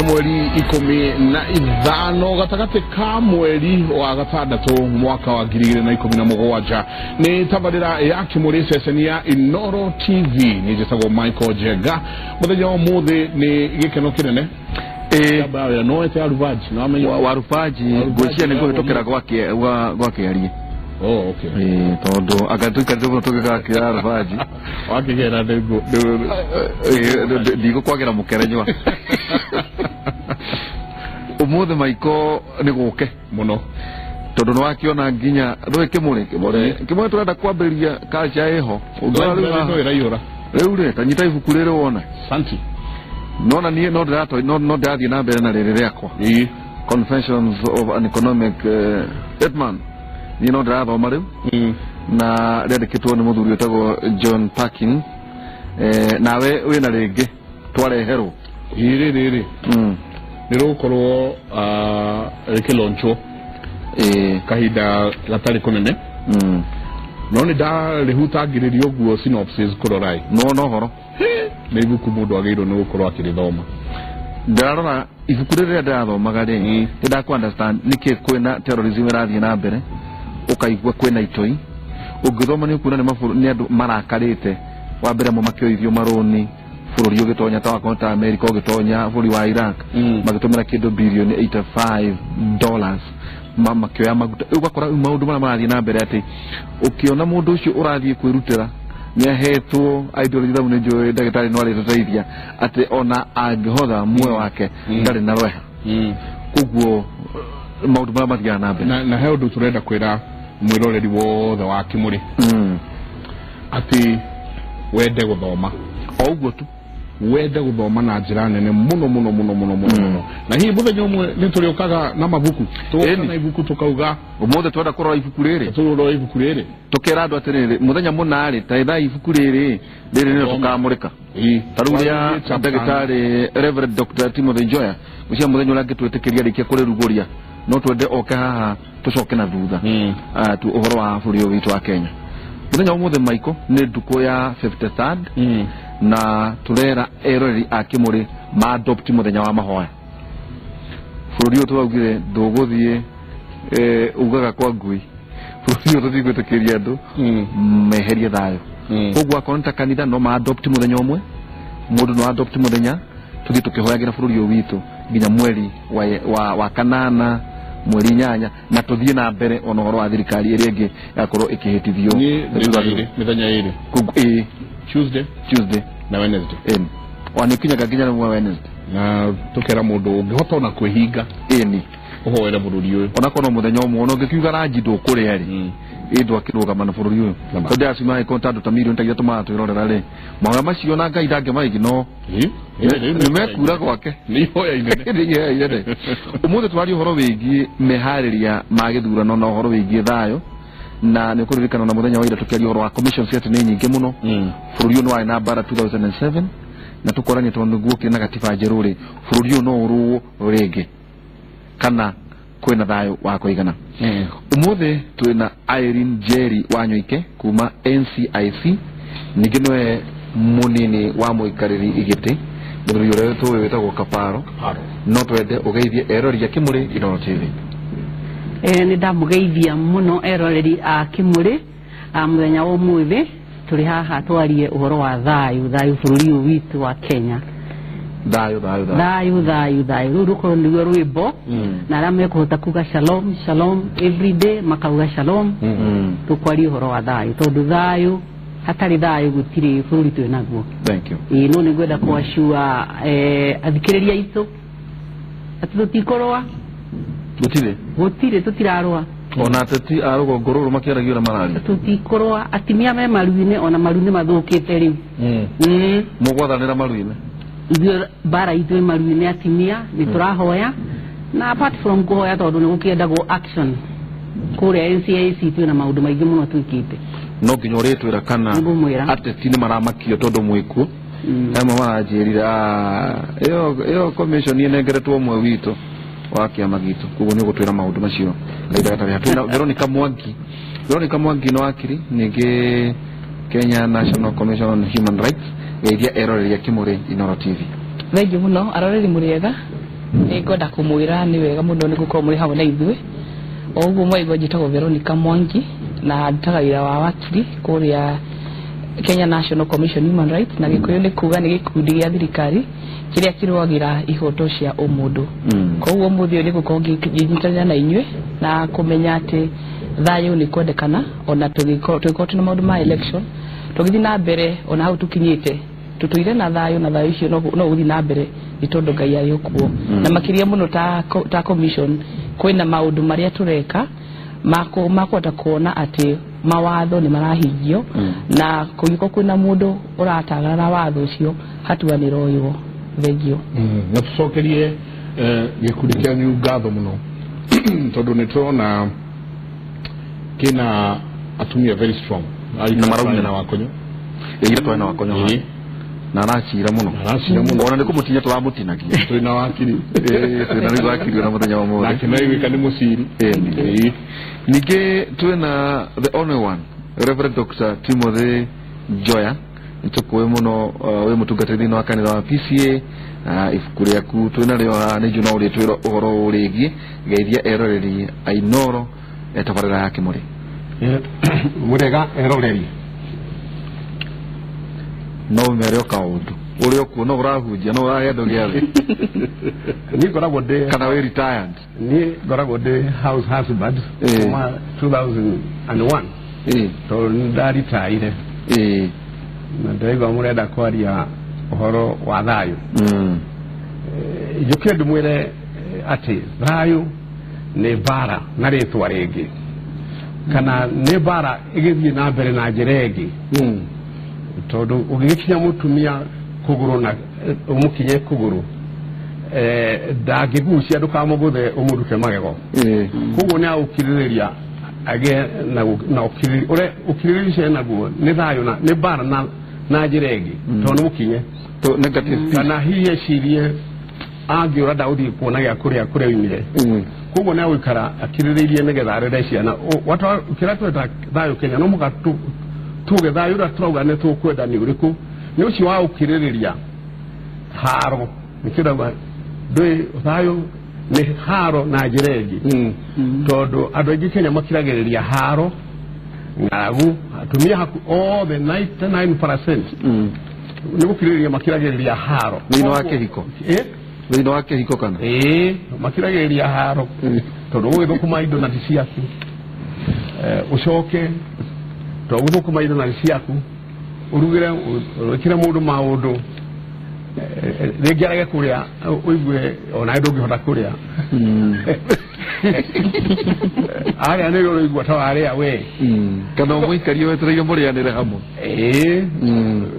Mweri 15 gatagatĩ ka mweri wa gatandatũ mwaka wa 2017 nĩ tabarĩra ya Kĩmũrĩ ceceni ya Inoro TV. Nĩ njĩtagwo Michael Njenga. Mũthenya wa ũmũthĩ nĩ gĩkeno kĩnene. No ete Arubaji no amenye Warubaji ngwĩciria nĩ ngũhĩtũkĩra gwa kĩarie. Oh, okay. Tondũ anga tũikarĩte mũno tũgĩgakĩra Arubaji wakĩgera ndigũkwagĩra mũkerenywa. Ũmũthĩ Maiko nĩ gũke mũno tondũ nĩ wakĩona nginya rũĩ Kĩmũrĩ Kĩmũrĩ tũrenda kwambĩrĩria culture ĩho. Rĩu rĩ ta nyita ibuku rĩrĩ wone. Santi. Nona niĩ no ndĩrathiĩ na mbere na rĩrĩ rĩakwa. Confessions of an Economic Hitman. Niĩ no ndĩrathoma rĩu na rĩandĩkĩtwo nĩ mũthuri wĩtagwo John Parkin. Nawe wĩna rĩngĩ twareherwo rĩrĩ rĩrĩ nĩ rũgũkorwo rĩkĩlaunchwo kahinda gatarĩ kũnene. No nĩ ndarĩhutangĩrĩria ũguo synopsis kũrorai no ũhoro nĩ ibuku mũndũ agĩrĩirwo nĩ gũkorwo akĩrĩthoma. Ndarora ibuku rĩrĩa ndĩrathomaga rĩ nĩ ndakũ understand nĩkĩ kwĩna terrorism ĩrathiĩ na mbere, ũkaigua kwĩna itoi. Ũngĩthoma nĩ ũkuona nĩ andũ marakarĩte. Wa mbere mo makĩoithio marũni bũrũri ũgĩtonya ta wakorwo ta America ũgĩtonya bũrũri wa Iraq magĩtũmĩra kĩndũ bilioni $85 makĩoya maguta. Ũgakora maũndũ marĩa marathiĩ na mbere atĩ ũkĩona mũndũ ũcio ũrathiĩ kwĩrutĩra nĩ ahetwo ideology thamu nĩ njũĩ ndagĩtarĩ no arĩtũteithia atĩ ona angĩhotha muoyo wake ndarĩ na rweha. Koguo maũndũ marĩa mathiaga na mbere na he ũndũ tũrenda kwĩra mwĩroreri wothe wa Kĩmũrĩ atĩ wende gũthoma o ũguo tu, wende gũthoma na njĩra nene mũno mũno mũno mũno mũno. Na hihi mũthenya ũmwe nĩ tũrĩũkaga na mabuku, tũgoka na ibuku tũkauga ũmũthĩ twenda kũrora ibuku rĩrĩ, tũrora ibuku rĩrĩ tũkera andũ atĩrĩrĩ mũthenya mũna rĩ ta etha ibuku rĩrĩ rĩrĩ nĩrĩo tũkamũrĩka. Ta rĩu rĩa ndagĩtarĩ Reverend Dr. Timothy Njoya gũcia mũthenya ũrĩa angĩtwĩtĩkĩria rĩkia kũrĩrugũria no twende oke haha tũcoke na thutha tu ũhoro wa bũrũri ũyũ witũ wa Kenya. Mũthenya ũmũthĩ Maiko nĩ ndukũ ya 53rd na turera eroreri a Kĩmũrĩ ma adopt mũthenya wa mahoya. Bũrũri ũyũ tũraugire ndũgũthiĩ ugaga kwa ngui, bũrũri ũyũ tũtigwĩtĩkĩria andũ meherie thayũ. Koguo akorwo nĩ ta kanitha no ma adopt mũthenya ũmwe, mũndũ no adopt mũthenya tũthiĩ tũkĩhoyagĩra bũrũri ũyũ witũ nginya mweri wa kanana mweri 8 na tũthiĩ na mbere ona ũhoro wa thirikari ĩrĩa ĩngĩ yakorwo ĩkĩhĩtithio mĩthenya ĩrĩ, Tuesday na Wednesday. Wa nĩ ũkinyaga nginya rĩmwe Wednesday na tũkera mũndũ ũngĩhota ona kwĩhinga ĩni ũhoere bũrũri ũyũ onakorwo no mũthenya ũmwe ona ũngĩkiuga ranji ndũkũrĩa rĩ ĩ ndwakĩrũgama na bũrũri ũyũ tondũ ndĩraciuma angĩkorwo ta andũ ta milioni ta 3 maratwĩrorera rĩ mahoya macio na Ngai ndangĩmaigi no nĩ mekura gwake nĩ ihoya inene. Nĩ ihoya inene. Ũmũthĩ twaria ũhoro wĩgiĩ meharĩria ma gĩthurano na ũhoro wĩgiĩ thayũ na nĩ ũkũririkana na mũthenya wa ira tũkĩaria ũhoro wa commission cia nĩ nyingĩ mũno. Bũrũri ũyũ nĩ warĩ na mbara 2007 na tũkorania tondũ nĩguo kĩrĩ na gatiba njerũ rĩ bũrũri ũyũ no ũrũo rĩngĩ kana kwĩna thayũ wa kũigana. Ũmũthĩ twĩna Irene Njeri Wanyoike kuma NCIC, ningĩ nĩwe mũnini wa mũikarĩri igĩtĩ mũthuri ũrĩa tũĩ wĩtagwo Kaparo. No twende ũgeithie eroreri a Kĩmũrĩ Inoro TV. Nĩ ndamũgeithia mũno eroreri a Kĩmũrĩ mũthenya wa ũmũthĩ tũrĩ haha twarie ũhoro wa thayũ, thayũ bũrũri ũyũ witũ wa Kenya. Thayũ thayũ thayũ thayũ thayũ rũu rũkorwo nĩruo rwĩmbo na arĩa mekũhota kuga shalom shalom every day makauga shalom. Tũkwaria ũhoro wa thayũ tondũ thayũ hatarĩ thayũ gũtirĩ bũrũri twĩ naguo. Thank you. No nĩ ngwenda kũacua athikĩrĩria aitũ atĩ tũtikũrũa, gũtirĩ tũtirarũa ona ateti a rũgongo rũrũ makĩaragia ũrĩa mararia tũtikũrũa. Atimia me maru-inĩ ona maru nĩ mathũkĩte rĩu. Mũgwathanĩra maru-inĩ ithuĩ mbara itũ ĩ maru-inĩ atimia nĩ tũrahoya na apart from kũhoya tondũ nĩ gũkĩendagwo action kũrĩa NCIC twĩna maũndũ maingĩ mũno twĩkĩte. No nginya ũrĩtwĩra kana ateti nĩ maramakio tondũ mwĩkuo. Amwe maranjĩrire ĩyo commission ĩnengeretwo ũmwe witũ wa kĩama gitũ koguo nĩ ũgũtwĩra maũndũ macio kahinda gatarĩ. Twĩna Veronica Mwangi. Veronica Mwangi nĩ wakiri ningĩ Kenya National Commission on Human Rights geithia eroreri a Kĩmũrĩ Inoro TV. Thengiũ mũno aroreri mũrĩega. Nĩngwenda kũmwĩra nĩ wega mũno nĩ gũkorwo mũrĩ hamwe na ithuĩ. O ũguo mwaigua njĩtagwo Veronica Mwangi na ndutaga wĩra wa wakiri kũrĩa Kenya National Commission Human Rights, na Gĩkũyũ nĩ kuga nĩ gĩkundi gĩa thirikari kĩrĩa kĩrũagĩra ihoto cia ũmũndũ. Koguo ũmũthĩ ũyũ nĩ gũkorwo ngĩnyitanĩra na inyuĩ na kũmenya atĩ thayũ nĩ kwendekana, ona tũgĩkorwo twĩna maũndũ ma election tũgĩthiĩ na mbere ona hau tũkinyĩte tũtũire na thayũ, na thayũ ũcio no ũthiĩ na mbere nĩ tondũ Ngai arĩ okuo. Na makĩria mũno ta commission kwĩna maũndũ marĩa tũreka makũhota kuona atĩ mawatho nĩ marahingio, na kũngĩkorwo kwĩna mũndũ ũratagarara watho ũcio hatua nĩ ĩroywo. Thengio. Na tũcokerie gĩkundi kĩanyu ngatho mũno tondũ nĩ tũrona kĩna atumia very strong na maraumĩra na Wakonyo. Ĩĩ twarĩ na Wakonyo na aracira mũno. Ona nĩ kũmũtinia tũramũtinagia. Twĩna wakiri. Twĩna rĩu wakiri ona mũthenya wa ũmũthĩ. Nake no aiguĩka nĩ mũciri. Ningĩ twĩna the only one Reverend Dr. Timothy Njoya, nĩtũkũĩ mũno, wĩ mũtungatĩri thĩinĩ wa kanitha wa PCA. Ibuku rĩaku twĩna rĩo haha, nĩ njũĩ no ũrĩtwĩra ũhoro ũrĩgiĩ. Geithia eroreri a Inooro tabarĩra ya Kĩmũrĩ. Mũrega eroreri. No ũmere o kaũndũ ũrĩa ũkuo, no ũrahunjia, no ũrahe andũ gĩathĩ. Niĩ ngoragwo ndĩ kana wĩ retired? Niĩ ngoragwo ndĩ house husband kuma 2001 tondũ nĩ ndaritaire. Na ndĩraigua mũrenda kwaria ũhoro wa thayũ. Njũke ndĩmwĩre atĩ thayũ nĩ mbara na rĩtwa rĩngĩ, kana nĩ mbara ĩgĩthiĩ na mbere na njĩra ĩngĩ. Tondũ ũngĩgĩkinya mũtumia kũgũrũ na ũmũkinye kũgũrũ, ndangĩgucia ndũkamũgũthe ũmũrute magego. Koguo nĩ agũkirĩrĩria agĩe na ũkirĩrĩria ũrĩa ũkirĩrĩria ũcio enaguo nĩ thayũ na nĩ mbara na njĩra ĩngĩ, tondũ nĩ mũkinye. Kana hihi ecirie angĩũra ndagũthiĩ kuona gĩa kũrĩa kũrĩa oimire. Koguo nĩ agũikara akirĩrĩirie nĩgetha arere ciana. Kĩrĩa tweta thayũ Kenya no mũhaka tuge thayũ ũrĩa tũrauga nĩ tũkwenda nĩ ũrĩkũ, nĩ ũcio wa gũkirĩrĩria haro. Nĩkĩo ndauga ndũĩ thayũ nĩ haro na njĩra ĩngĩ, tondũ andũ aingĩ Kenya makiragĩrĩria haro, ng'aragu, atumia haku othe 99% nĩ gũkirĩrĩria makiragĩrĩria haro. Thĩinĩ wa kĩhiko? Thĩinĩ wa kĩhiko kana? Ĩĩ, makiragĩrĩria haro tondũ ũgĩthũkũma indo na ti ciaku, ũcoke tondũ ũgũthũkũma indo na ti ciaku ũrugĩre wĩkĩre mũndũ maũndũ, rĩngĩ arege kũrĩa ũigue onawe ndũngĩhota kũrĩa. Arĩa nĩrĩo ũraigua ta warĩa we. Kana ũmũikarie wetereire mũrĩanĩre hamwe. Ĩĩ.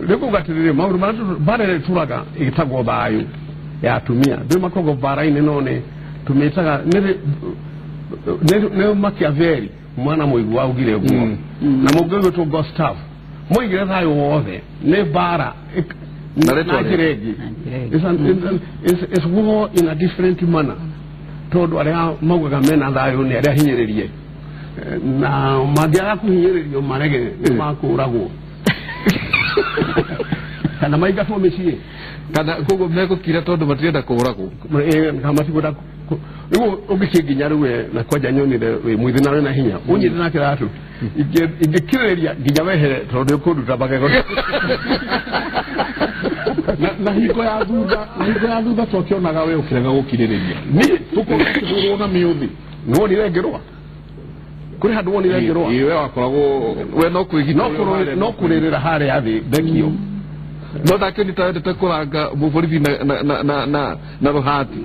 Rĩu kuga atĩrĩrĩ, maũndũ marĩa mbara ĩrĩa ĩtũraga ĩtagwo thayũ ya atumia, ndũĩ makoragwo mbara-inĩ no nĩ tũmĩtaga nĩ Machiavelli mwana mũigua augire ũguo, na mũngĩ ũgwĩtwo Gustav moigire thayũ wothe nĩ mbara na njĩra ĩngĩ. It's war in a different manner, tondũ arĩa maugaga mena thayũ nĩ arĩa hinyĩrĩrie, na mangĩaga kũhinyĩrĩrio marege nĩ makũragwo kana maingatwo mĩciĩ, kana koguo megũkira tondũ matirenda kũragwo. Kana matikwenda. Rĩu ũngĩkĩnginya rĩu we na kwanja nyonire wĩ mwĩthĩ na wĩna hinya, ũnyite na kĩratũ ingĩkirĩrĩria nginya wehere tondũ nĩũkũnduta magego. Na hingo ya thutha twakĩonaga we ũkĩrega gũkirĩrĩria, tũkorwo tũkĩhũrwo na mĩũthĩ. Nĩwonire ngĩrũa? Kũrĩ handũ wonire ngĩrũa? Ĩĩ, we wakoragwo we no kwĩgitĩra, no kũrĩrĩra harĩa thĩ ndekio. No ndakĩnyita wendete kũranga mũborithi na rũhati.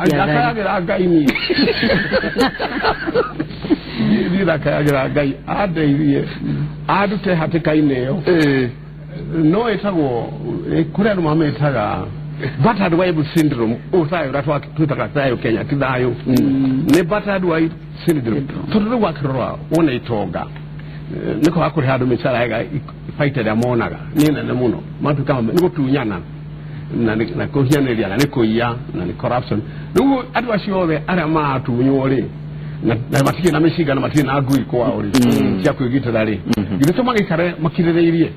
Ndakayagĩra Ngai niĩ. Niĩ ndakayagĩra Ngai andeithie andute hatĩka-inĩ ĩyo. No ĩtagwo kũrĩ andũ mamĩtaga battered wife syndrome. Ũyũ thayũ ũrĩa twĩtaga thayũ Kenya ti thayũ, nĩ battered wife syndrome. Tondũ rĩu wakĩrora wone itonga nĩ kwaga kũrĩ handũ mĩcara ĩga baita ĩrĩa monaga nĩ nene mũno, matuĩka nĩ gũtunyana na kũhianĩria na nĩ kũiya na nĩ corruption. Rĩu andũ acio othe arĩa maratunywo rĩ na matirĩ na mĩcinga na matirĩ na ngui kwao rĩ cia kwĩgitĩra rĩ, githĩ to magĩikare makirĩrĩirie?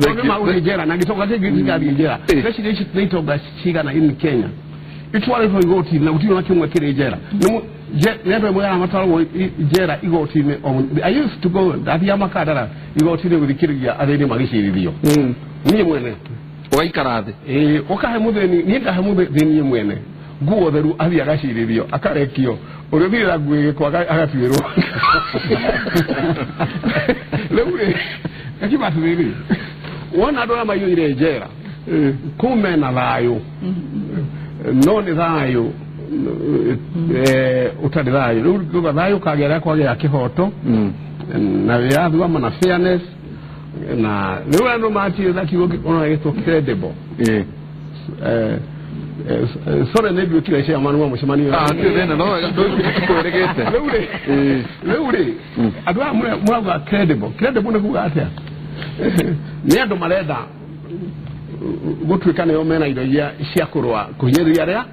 Nĩ magũthiĩ njera na gĩtonga kĩngĩ gĩtigathiĩ njera. Ndeciria ici nĩ itonga cigana in Kenya Itwarĩtwo igoti-inĩ na gũtirĩ ona kĩmwe kĩrĩ njera. Nĩ andũ amwe arĩa matwaragwo njera igoti-inĩ. I used to go ndathiaga Makandara igoti-inĩ gũthikĩrĩria athĩni magĩcirithio. Niĩ mwene ũgaikara thĩ. Ĩĩ, ũkahe mũthĩni, niĩ ngahe mũthĩni mwene nguo theru athiĩ agacirithio akarekio, ũrĩa ũthiĩ na nguo ĩgĩkwo agatuĩrwo. Rĩu rĩ gakiuga atĩrĩrĩ, wona andũ arĩa maiyũire njera kũu mena thayũ, no nĩ thayũ ũtarĩ thayũ. Rĩu ngauga thayũ kagĩa rĩrĩa kwagĩa kĩhoto na wĩyathi wa na fairness, na rĩu andũ matirĩ kiugo ona gĩtwo credible. Sorry nĩ nduĩkire chairman wa mũcemanio. Thĩna no ndũkwĩrĩgĩte. Rĩu rĩ andũ aya mũrauga credible, credible nĩ kuga atĩa? Nĩ andũ marenda gũtuĩka nĩo mena indo iria cia kũrũa kũhinyĩrĩria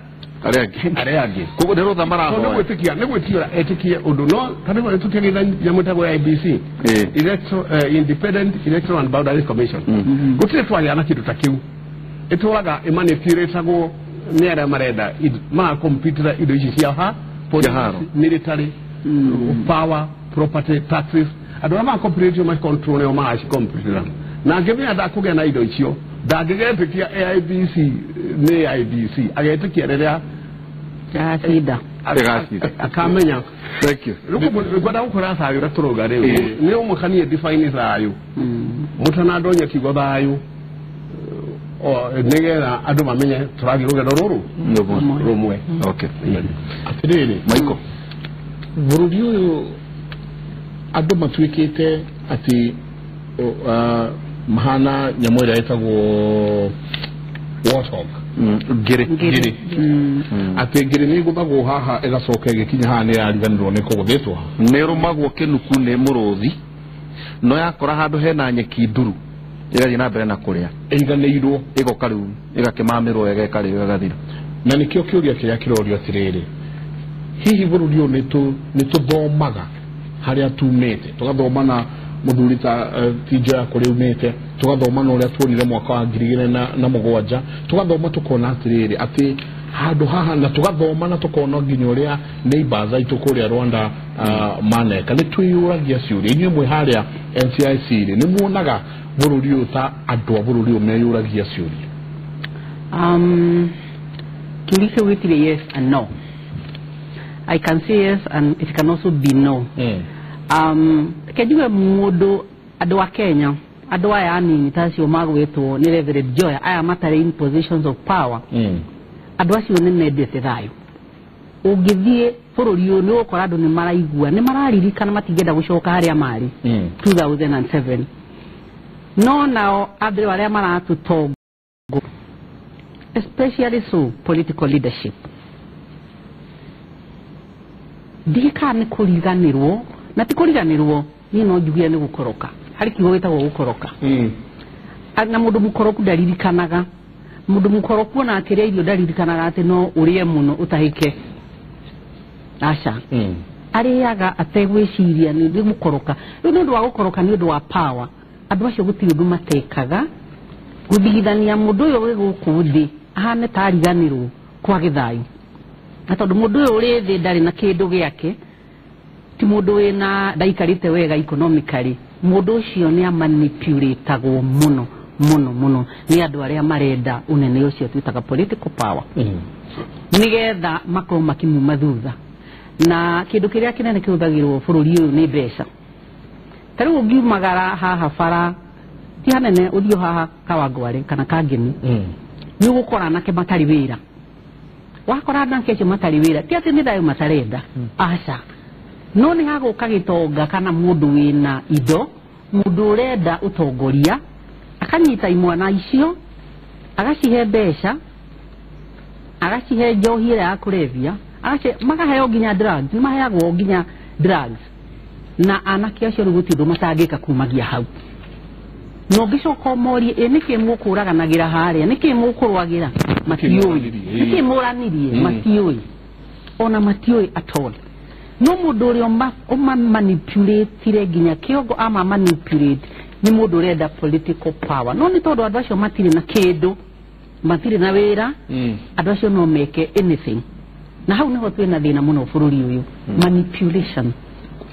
arĩa angĩ. Koguo nĩ rũtha marahoya. Nĩ gwĩtĩkia nĩ gwĩtĩkia etĩkie ũndũ no ta rĩu tũkĩgĩra nyamũ ĩtagwo IEBC, Independent Electoral and Boundaries Commission. Gũtirĩ twagĩa na kĩndũ ta kĩu. Ĩtũraga ĩmanipulĩtagwo nĩ arĩa marenda marakompitĩra indo ici cia ha military power, property, taxes. Andũ arĩa marakompitĩra macontrol nĩo maracikompitĩra, na angĩmenya ndakũgĩa na indo icio ndangĩgetĩkia AIBC nĩ IBC, agetĩkia rĩrĩa Acinda. Akamenya. Thank you. Rĩu ngwenda gũkora thayũ ũrĩa tũrauga rĩu nĩ ũmwe kanie define thayũ mũtanandonya kiugo thayũ nĩgetha andũ mamenye tũrathiĩ rũgendo rũrũ rũmwe. Okay. Atĩrĩrĩ Michael, bũrũri ũyũ andũ matuĩkĩte atĩ mahana nyamũ ĩrĩa ĩtagwo warthog. Ngĩrĩ. Ngĩrĩ. Atĩ ngĩrĩ nĩ ĩgũthagwo haha ĩgacoka ĩgĩkinya haha nĩ yariganĩrwo nĩ kũgũthĩtwo. Nĩ ĩrũmagwo kĩnuku nĩ mũrũthi, no yakora handũ hena nyeki nduru ĩgathiĩ na mbere na kũrĩa ĩiganĩirwo, ĩgoka rĩu ĩgakĩmamĩrwo wega ĩkarĩo ĩgathira. Na nĩkĩo kĩũria kĩrĩa kĩrorio atĩrĩrĩ, hihi bũrũri ũyũ nĩ tũthomaga harĩa tumĩte, tũgathoma na mũthuri ta Tinjoya kũrĩa umĩte, tũgathoma na ũrĩa tuonire mwaka wa 2007, tũgathoma tũkona atĩrĩrĩ atĩ handũ haha, na tũgathoma na tũkona nginya ũrĩa neighbors aitũ kũrĩa Rwanda maneka. Nĩ twĩyũragia ciũria. Inyuĩ mwĩ harĩa NCIC rĩ, nĩ muonaga bũrũri ũyũ ta andũ a bũrũri ũyũ meyũragia ciũria? Kĩũria kĩu gĩtirĩ yes and no. I can say yes and it can also be no. Reke njuge mũndũ, andũ a Kenya, andũ aya anini ta acio magwĩtwo nĩ Reverend Joya, aya matarĩ in positions of power, andũ acio nĩ mendete thayũ. Ũngĩthiĩ bũrũri ũyũ nĩ ũgũkora andũ nĩ maraigua, nĩ mararirikana, matingĩenda gũcoka harĩa marĩ 2007. No nao andũ arĩa maratũtongoria, especially so political leadership, ndiĩ kana nĩ kũriganĩrwo, na ti kũriganĩrwo, niĩ no njuge nĩ gũkoroka. Harĩ kiugo gĩtagwo gũkoroka. Na mũndũ mũkoroku ndaririkanaga. Mũndũ mũkoroku ona akĩrĩa irio ndaririkanaga atĩ no ũrĩe mũno ũtahĩke. Aca. Arĩaga ategwĩciria, nĩ gũkoroka. Rĩu nĩ ũndũ wa gũkoroka, nĩ ũndũ wa power, andũ acio gũtirĩ ũndũ matekaga gũthigithania mũndũ ũyũ wĩ gũkũ thĩ ahane ta ariganĩrwo kwage thayũ. Na tondũ mũndũ ũyũ ũrĩ thĩ ndarĩ na kĩndũ gĩake, ti mũndũ wĩna ndaikarĩte wega economically, mũndũ ũcio nĩ amanipulatagwo mũno mũno mũno nĩ andũ arĩa marenda ũnene ũcio twĩtaga political power, nĩgetha makorwo makimuma thutha. Na kĩndũ kĩrĩa kĩnene kĩhũthagĩrwo bũrũri ũyũ nĩ mbeca. Ta rĩu ũngiumagara haha bara ti hanene ũthiĩ haha Kawangware kana Kangemi, nĩ ũgũkora anake matarĩ wĩra. Wakora anake acio matarĩ wĩra, ti atĩ nĩ thayũ matarenda, aca, no nĩ hagũka gĩtonga kana mũndũ wĩna indo, mũndũ ũrenda ũtongoria, akanyita imwana icio agacihe mbeca, agacihe njohi ĩrĩa ya kũrebia, makaheo nginya drugs, nĩ maheagwo nginya drugs. Na anake acio rĩu gũtirĩ ũndũ matangĩka kumagia hau. Na ũngĩcoka ũmorie, ĩ nĩkĩ mũkũraganagĩra harĩa, nĩkĩ mũkũrũagĩra, matiũĩ. Nĩkĩ mũranirie, matiũĩ. Ona matiũĩ at all. No mũndũ ũrĩa ũmamanipulatire nginya kĩongo amamanipulate nĩ mũndũ ũrenda political power. No nĩ tondũ andũ acio matirĩ na kĩndũ, Matirĩ na wĩra. Andũ acio no meke anything. Na hau niho twĩna thĩna mũno bũrũri ũyũ. Manipulation.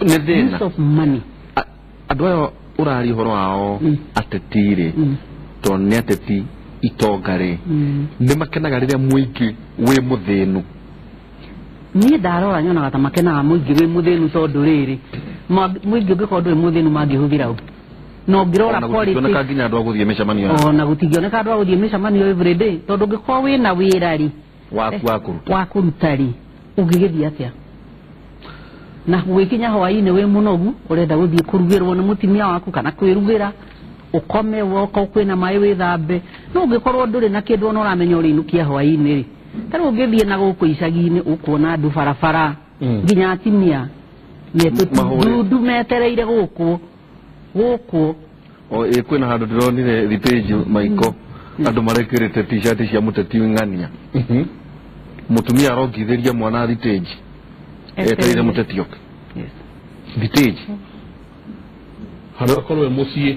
Nĩ thĩna. Use of money. Andũ aya ũraria ũhoro wao ateti rĩ, tondũ nĩ ateti itonga rĩ, nĩ makenaga rĩrĩa mũingĩ wĩ mũthĩnu. Niĩ ndarora nyonaga ta makenaga mũingĩ wĩ mũthĩnu tondũ rĩrĩ mũingĩ ũngĩkorwo ndũrĩ mũthĩnu mangĩhũthĩra ũ. Na ũngĩrora politics nginya andũ a gũthiĩ mĩcemanio. Ona gũtingĩoneka andũ a gũthiĩ mĩcemanio every day tondũ ũngĩkorwo wĩna wĩra rĩ waku wa kũruta rĩ ũngĩgĩthiĩ atĩa? Na gwĩkinya hwaĩ-inĩ wĩ mũnogu ũrenda gũthiĩ kũrugĩrwo nĩ mũtumia waku kana kwĩrugĩra ũkome woka kwĩna maĩ wĩthambe. No ũngĩkorwo ndũrĩ na kĩndũ ona ũramenya ũrĩinũkia hwaĩ-inĩ rĩ, ta rĩu ũngĩthiĩ na gũkũ icagi-inĩ ũkuona andũ barabara nginya atumia metũndundu metereire gũkũ gũkũ. O kwĩna handũ ndĩronire thitĩnji maiko andũ marekĩrĩte t-shirt cia mũteti ng'ania. Mũtumia arongithĩria mwana thitĩnji etereire mũteti oke. Thitĩnji handũ akorwo e mũciĩ.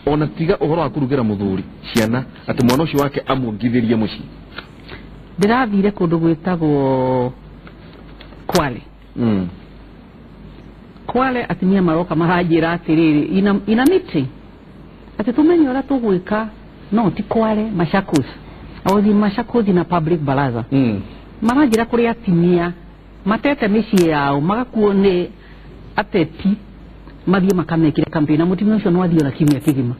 Ona tiga ũhoro wa kũrugĩra mũthuri ciana atĩ mwana ũcio wake amuongithĩrie mũciĩ. Ndĩrathire kũndũ gwĩtagwo Kwale. Kwale atumia maroka maranjĩra atĩrĩrĩ ina meeting atĩ tũmenye ũrĩa tũgwĩka. No ti Kwale, Machakos. I was in Machakos in a public baraza. Maranjĩra kũrĩ atumia matete mĩciĩ yao magakuo nĩ ateti mathiĩ makamekĩre campaign na mũtumia ũcio no athiĩ ona kiumia kĩgima.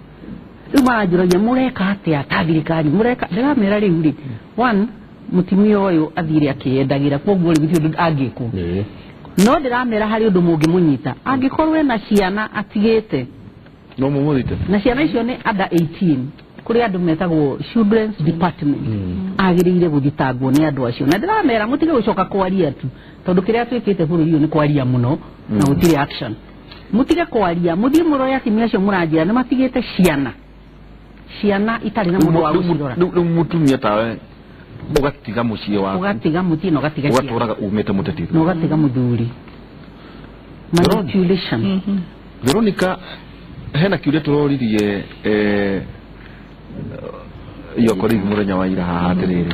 Rĩu maranjũragia mũreka atĩa ta thirikari mũreka. Ndĩramera rĩu rĩ, one mũtumia ũyũ athire akĩyendagĩra koguo rĩ gũtirĩ ũndũ angĩkwo. No ndĩramera harĩ ũndũ mũngĩmũnyita angĩkorwo ena ciana atigĩte no mũmũthite na ciana icio nĩ under 18 kũrĩ andũ metagwo children's department agĩrĩire gũthitangwo nĩ andũ acio. Na ndĩramera mũtige gũcoka kwaria tu tondũ kĩrĩa twĩkĩte bũrũri ũyũ nĩ kwaria mũno na gũtirĩ action. Mũtige kwaria mũthiĩ mũroe atumia acio mũranjĩra nĩ matigĩte ciana ciana itarĩ na mũndũ wa gũcirora. Rĩu mũtumia tawe ũgatiga mũciĩ waku, ũgatiga mũciĩ na ũgatiga ciana, ũgatũraga umĩte mũteti na ũgatiga mũthuri. Manipulation. Veronica, hena kĩũria tũroririe your colleague mũthenya wa ira haha atĩrĩrĩ,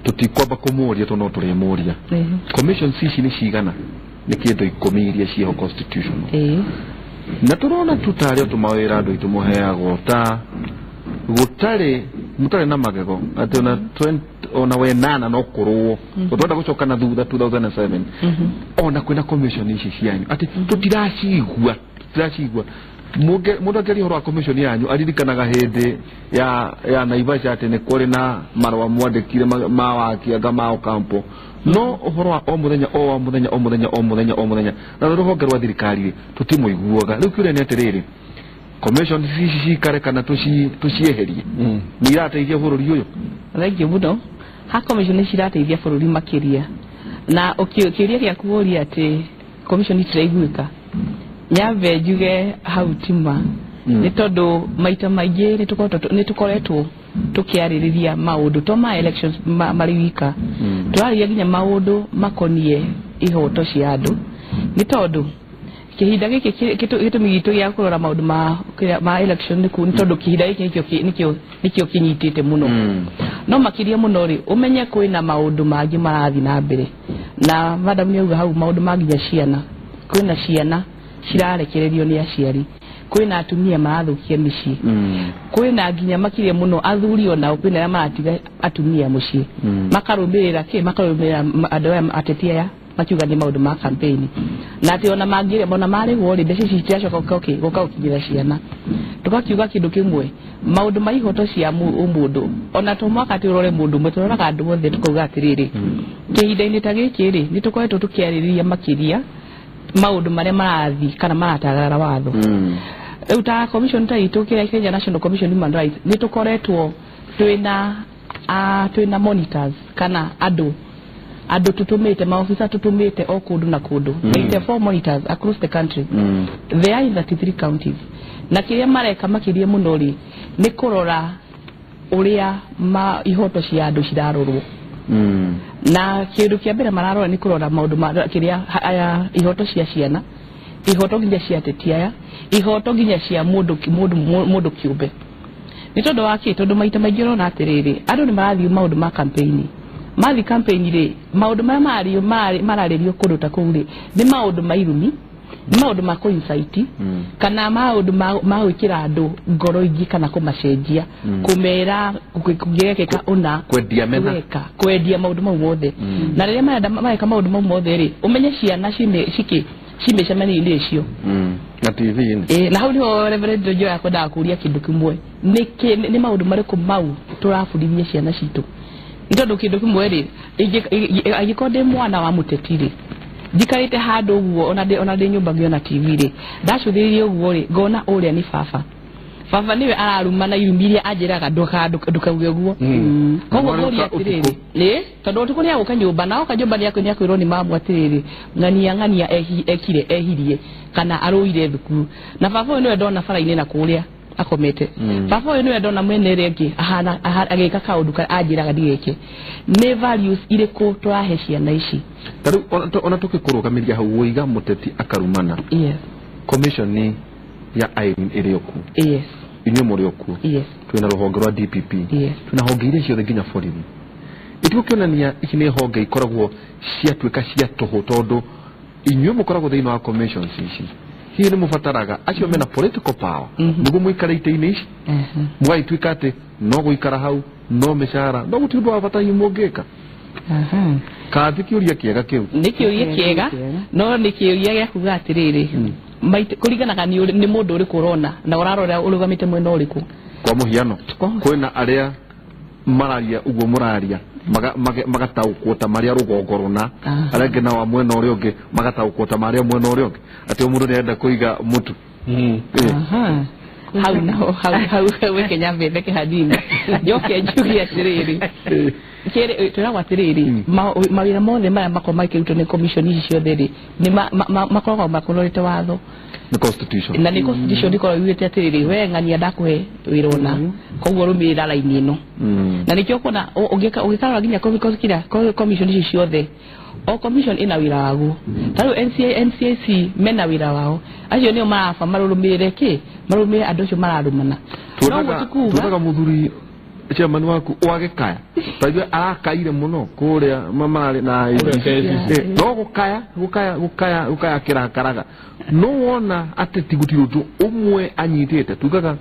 tũtikwamba kũmũria tondũ no tũrĩmũria. Commission ici nĩ cigana? Nĩ kĩndũ 10 iria ciĩho constitutional. Na tũrona tu tarĩ o tũmawĩra andũ aitũ mũheagwo ta gũtarĩ mũtarĩ na magego atĩ ona 20 ona wenana no kũrũo tũtwenda gũcoka na thutha 2007 ona kwĩna commission ici cianyu atĩ tũtiracigua mũndũ angĩaria ũhoro wa commission yanyu aririkanaga hĩndĩ ya Naivasha atĩ nĩ kũrĩ na marũa mwandĩkire ma Wakianga ma Ocampo. No ũhoro wa o mũthenya o mũthenya o mũthenya o mũthenya o mũthenya na rũhonge rwa thirikari rĩ tũtimũiguaga. Rĩu kĩũria nĩ atĩrĩrĩ, commission ici cikare kana tũcieherie nĩ irateithia bũrũri ũyũ? Thengiũ mũno. Ha commission nĩ cirateithia bũrũri makĩria. Na kĩũria gĩaku ũria atĩ commission itiraiguĩka, nyambe njuge hau tima nĩ tondũ maita maingĩ nĩ tũkoretwo tũkĩarĩrĩria maũndũ to ma elections marĩ wika, tũrarĩria nginya maũndũ makoniĩ ihoto cia andũ. Nĩ tondũ kĩhinda gĩkĩ gĩtũmi gitũ gĩa kũrora maũndũ ma election nĩ tondũ kĩhinda gĩkĩ nĩkĩo kĩnyitĩte mũno. No makĩria mũno rĩ, ũmenye kwĩna maũndũ mangĩ marathiĩ na mbere. Na madam nĩ auga hau maũndũ ma nginya ciana, kwĩna ciana cirarekererio nĩ aciari, kwĩna atumia marathũkia mĩciĩ, kwĩna nginya makĩria mũno athuri onao kwĩna arĩa maratiga atumia mũciĩ makarũmĩrĩra kĩ makarũmĩrĩra andũ aya ateti aya makiuga nĩ maũndũ ma campaign na atĩ ona mangĩrĩ ona marĩhwo rĩ mbeca ici citiracoka gũka gũkinyĩra ciana. Tũgakiuga kĩndũ kĩmwe, maũndũ ma ihoto cia ũmũndũ ona to mwaka atĩ ũrore mũndũ ũmwe, tũroraga andũ othe tũkauga atĩrĩrĩ kĩhinda-inĩ ta gĩkĩ rĩ nĩ tũkoretwo tũkĩarĩrĩria makĩria maũndũ marĩa marathiĩ kana maratagara watho. Rĩu ta commission ta itũ kĩrĩa Kenya National Commission Human Rights nĩ tũkoretwo twĩna monitors kana andũ tũtũmĩte maofisa tũtũmĩte o kũndũ na kũndũ 84 monitors across the country. They are in 33 counties. Na kĩrĩa mareka makĩria mũno rĩ nĩ kũrora ũrĩa ihoto cia andũ cirarorwo. Na kĩndũ kĩa mbere mararora nĩ kũrora maũndũ ma kĩrĩa aya ihoto cia ciana, ihoto nginya cia ateti aya, ihoto nginya cia mũndũ kĩũmbe. Nĩ tondũ wa kĩ? Tondũ maita maingĩ ũrona atĩrĩrĩ, andũ nĩ marathiĩ maũndũ ma campaign. Mathiĩ campaign rĩ, maũndũ marĩa mararĩrio kũndũ ta kũu rĩ, nĩ maũndũ ma irumi, nĩ maũndũ ma kũ-incite, kana maũndũ ma gwĩkĩra andũ ngoro ingĩ kana kũmacenjia, kũmera kũngĩgekĩka ũna, kwendia mena, kwendia maũndũ mau mothe. Na rĩrĩa marenda mareka maũndũ mau mothe rĩ, ũmenye ciana cimĩcemanio-inĩ icio na TV-inĩ. Na hau niho Reverend Njoya akwendaga kũria kĩndũ kĩmwe, nĩ maũndũ marĩkũ mau tũrabundithia ciana citũ? Nĩ tondũ kĩndũ kĩmwe rĩ, angĩkorwo ndĩ mwana wa mũteti rĩ, njikarĩte handũ ũguo ona ndĩ nyũmba ngĩona TV rĩ, ndacũthĩrĩria ũguo rĩ, ngona ũrĩa nĩ baba. Baba nĩwe araruma na irumi iria anjĩraga ndũkauge ũguo. Koguo ngũria atĩrĩrĩ, nĩ tondũ ũtukũ nĩ agũka nyũmba, na oka nyũmba nĩ akwĩrwo nĩ mamu atĩrĩrĩ, ng'ania ng'ania ekire ehirie kana arũire thukuru. Na baba ũyũ nĩwe ndona bara-inĩ na kũrĩa akomete. Baba ũyũ nĩwe ndona mwena ĩrĩa ĩngĩ ahana agĩka kaũndũ anjĩraga ndigeke. Nĩ values irĩkũ tũrahe ciana ici? Ta rĩu ona tũkĩkũrũgamĩria hau woiga mũteti akarumana. Yes. Commission ya Irene ĩrĩ o kuo. Yes. Inyuĩ mũrĩ o kuo. Yes. Twĩna rũhonge rwa DPP. Yes. Twĩna honge iria ciothe nginya borithi. Ĩtigũkĩonania ici nĩ honge ikoragwo ciatuĩka cia tũhũ tondũ inyuĩ mũkoragwo thĩinĩ wa commissions ici. Hihi nĩ mũbataraga acio mena political power nĩguo mũikare itĩ-inĩ ici, mũgagĩtuĩka atĩ no gũikara hau, no mĩcara, no gũtirĩ ũndũ wa bata hihi mũngĩka. Kana ti kĩũria kĩega kĩu? Nĩ kĩũria kĩega, no nĩ kĩũria gĩa kuga atĩrĩrĩ, kũringanaga nĩ mũndũ ũrĩkũ ũrona na ũrarora ũrũgamĩte mwena ũrĩkũ. Kwa mũhiano, kwĩna arĩa mararia ũguo mũraria magataũkwo ta marĩa rũgongo rũna, arĩa angĩ nao a mwena ũrĩa ũngĩ magataũkwo ta marĩa mwena ũrĩa ũngĩ, atĩ o mũndũ nĩarenda kũiga mũtu. Hau naho hau weke nyambe hanini njoke njuge atĩrĩrĩ, twĩragwo atĩrĩrĩ, mawĩra mothe maya makoragwo makĩrutwo nĩ commission ici ciothe rĩ, nĩ makoragwo makororete watho. Nĩ constitution. Na nĩ constitution ĩkoragwo yugĩte atĩrĩrĩ, we ng'ania ndakũhe wĩra ũna, koguo rũmĩrĩra raini ĩno. Na nĩkĩo ũkuona ũngĩkarora nginya commission ici ciothe, o commission ĩna wĩra waguo. Ta rĩu NCIC mena wĩra wao, acio nĩo maraba marũmĩrĩre kĩ, marũmĩrĩre andũ acio mararũmana. Tuonaga mũthuri chairman waku wagĩkaya, ta ithuĩ arakaire mũno kũrĩa mararĩ na no gũkaya gũkaya gũkaya gũkaya kĩrakaraga, no wona atĩ ti gũtirĩ ũndũ ũmwe anyitĩte, tugaga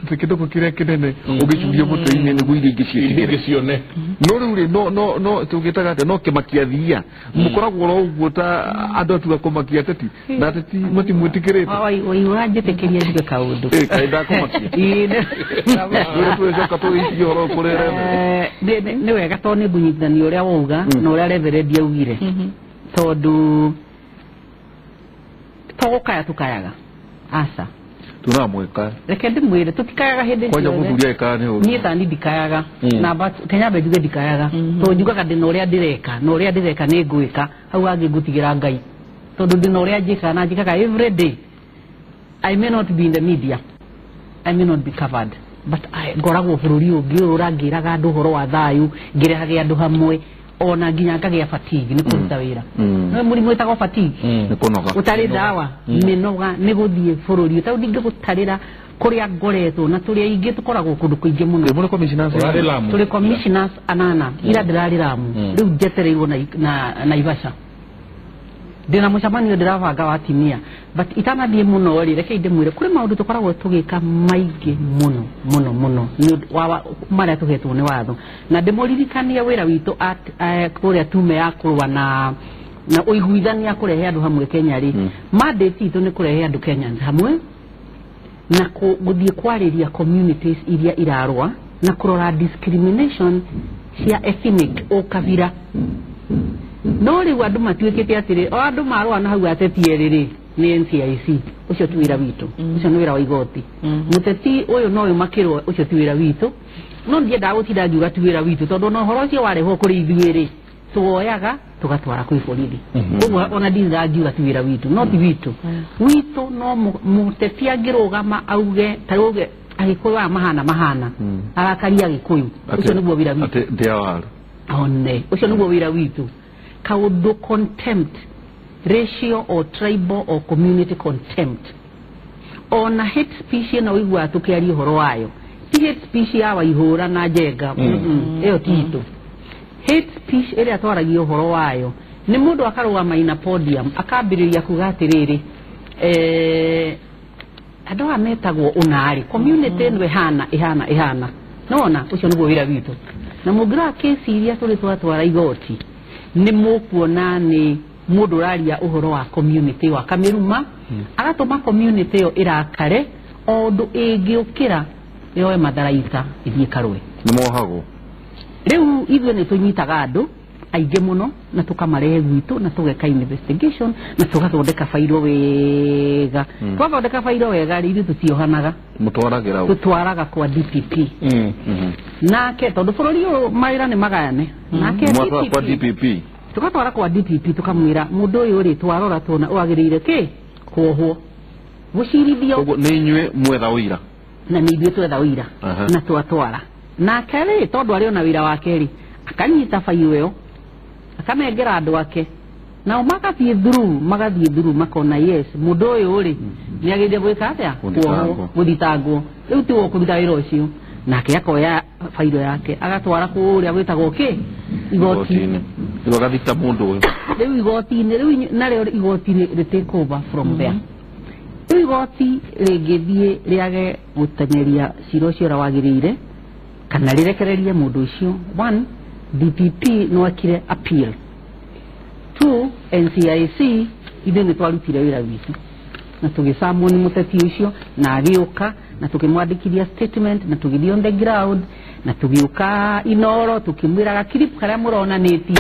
kĩndũ kĩrĩa kĩnene ũgĩcuria mũtĩ-inĩ nĩguo iria ingĩ ciĩtigĩre cione. No rĩu rĩ, no tũgĩtaga atĩa, no kĩmakia thiia mũkoragwo oro ũguo ta andũ atuga kũmakia ateti na ateti matimwĩtĩkĩrĩte. Waigua njĩtĩkĩria njuge kaũndũ. Kaĩ ndakũmakia. Rĩu tũgĩcoka tũgĩikie ũhoro kũrĩ Reverend. Nĩ wega tondũ nĩ ngũnyitithania ũrĩa wauga na ũrĩa Reverend augire, tondũ to gũkaya tũkayaga, aca tunaga mwĩkaya. Reke ndĩmwĩre tũtikayaga hĩndĩ kwanja mũthuri agĩkaya nĩ ũru. Niĩ tani ndikayaga, na Kenya mbe njuge ndikayaga, tondũ njugaga ndĩna ũrĩa ndĩreka, na ũrĩa ndĩreka nĩ ngwĩka, hau hangĩ ngũtigĩra Ngai, tondũ ndĩna ũrĩa njĩkaga na njĩkaga every day. I may not be in the media, I may not be covered, but ngoragwo bũrũri ũngĩ ũyũ ũrangĩraga andũ ũhoro wa thayũ, ngĩrehage andũ hamwe, ona nginya ngagĩa fatigue nĩ kũruta wĩra. No mũrimũ wĩtagwo fatigue, nĩ kũnoga, ũtarĩ ndawa, mĩnoga nĩ gũthiĩ bũrũri tondũ ndingĩgũtarĩra kũrĩa ngoretwo na tũrĩ aingĩ tũkoragwo kũndũ kũingĩ mũno. Mũrĩ commissioners? Tũrĩ commissioners anana, ira ndĩrarĩ Lamu, rĩu njetereirwo na Naivasha. Ndĩna mũcemanio ndĩrabanga wa atumia, but itanathiĩ mũno rĩ, reke ndĩmwĩre kũrĩ maũndũ tũkoragwo tũgĩka maingĩ mũno mũno mũno nĩ ũndũ wa marĩa tũhetwo nĩ watho, na ndĩmũririkanie wĩra witũ kũrĩa tume ya kũrũa na ũiguithania kũrehe andũ hamwe Kenya rĩ, mandate itũ nĩ kũrehe andũ Kenyans hamwe na gũthiĩ kwarĩria communities iria irarũa na kũrora discrimination cia ethnic ũkabira. No rĩu andũ matuĩkĩte atĩrĩ, o andũ marũa na hau ateti erĩ rĩ, nĩ NCIC, ũcio ti wĩra witũ, ũcio nĩ wĩra wa igoti. Mũteti ũyũ no ũyũ makĩrwo, ũcio ti wĩra witũ. No ndiendaga gũtinda ngiuga ti wĩra witũ, tondũ ona ũhoro ũcio warehwo kũrĩ ithuĩ rĩ, tuoyaga tugatwara kwĩ borithi. Koguo ona ndindaga ngiuga ti wĩra witũ, no ti witũ. Witũ no mũteti angĩrũgama auge, ta auge Agĩkũyũ aya mahana mahana, arakaria Agĩkũyũ, ũcio nĩguo wĩra witũ. Atĩ ndĩa waru. One, ũcio nĩguo wĩra witũ. Kaũndũ contempt, racial or tribal or community contempt, ona hate speech ĩno ũiguaga tũkĩaria ũhoro wayo, Ti hate speech ya Waihũra na Njenga, ĩyo ti itũ. Hate speech ĩrĩa twaragia ũhoro wayo nĩ mũndũ akarũgama ina podium akambĩrĩria kuga atĩrĩrĩ, andũ aya metagwo ũnarĩ community ĩno ĩhana ĩhana ĩhana, nona ũcio nĩguo wĩra witũ. Na mũngĩrora kesi iria tũrĩ twatwara igoti nĩ mũkuona nĩ mũndũ ũraria ũhoro wa community wa kamĩruma, agatũma community ĩyo ĩrakare o ũndũ ĩngĩũkĩra yoe matharaita ĩthiĩ karũe. Nĩ mohagwo. Rĩu ithuĩ nĩ tũnyitaga andũ aingĩ mũno na tũkamarehe gwitũ na tũgeka investigation na tũgathondeka bairo wega. Twathondeka bairo wega rĩ, ithuĩ tũtiohanaga. Mũtwaragĩra ũ? Tũtwaraga kwa DPP. Nake tondũ bũrũri ũyũ mawĩra nĩ magayane, nake Mwatwara kwa DPP. Tũgatwara kwa DPP tũkamwĩra mũndũ ũyũ rĩ, twarora tuona wagĩrĩire kĩ kuohwo gũcirithio. Koguo nĩ inyuĩ mwetha ũira. Na nĩ ithuĩ twetha ũira na twatwara. Nake rĩ, tondũ arĩ ona wĩra wake rĩ, akanyita bairo ĩyo akanengera andũ ake, nao magathiĩ through makona yes, mũndũ ũyũ rĩ nĩ agĩrĩire gwĩka atĩa, kuohwo, gũthitangwo. Rĩu tiwe ũkũruta wĩra ũcio. Nake akoya bairo yake agatwara kũrĩa gwĩtagwo kĩ, igoti-inĩ. Rĩu agathita mũndũ ũyũ. Rĩu igoti-inĩ, rĩu narĩo igoti rĩ take over from there. Rĩu igoti rĩngĩthiĩ rĩage gũteng'eria cira ũcio ũrĩa wagĩrĩire kana rĩrekererie mũndũ ũcio, one, DPP no ekire appeal. Two, NCIC ithuĩ nĩ twarutire wĩra witũ na tũgĩcamwo nĩ mũteti ũcio na agĩũka na tũkĩmwandĩkithia statement na tũgĩthiĩ on the ground na tũgĩũka Inoro tũkĩmwĩra gakiripu karĩa mũronanĩtie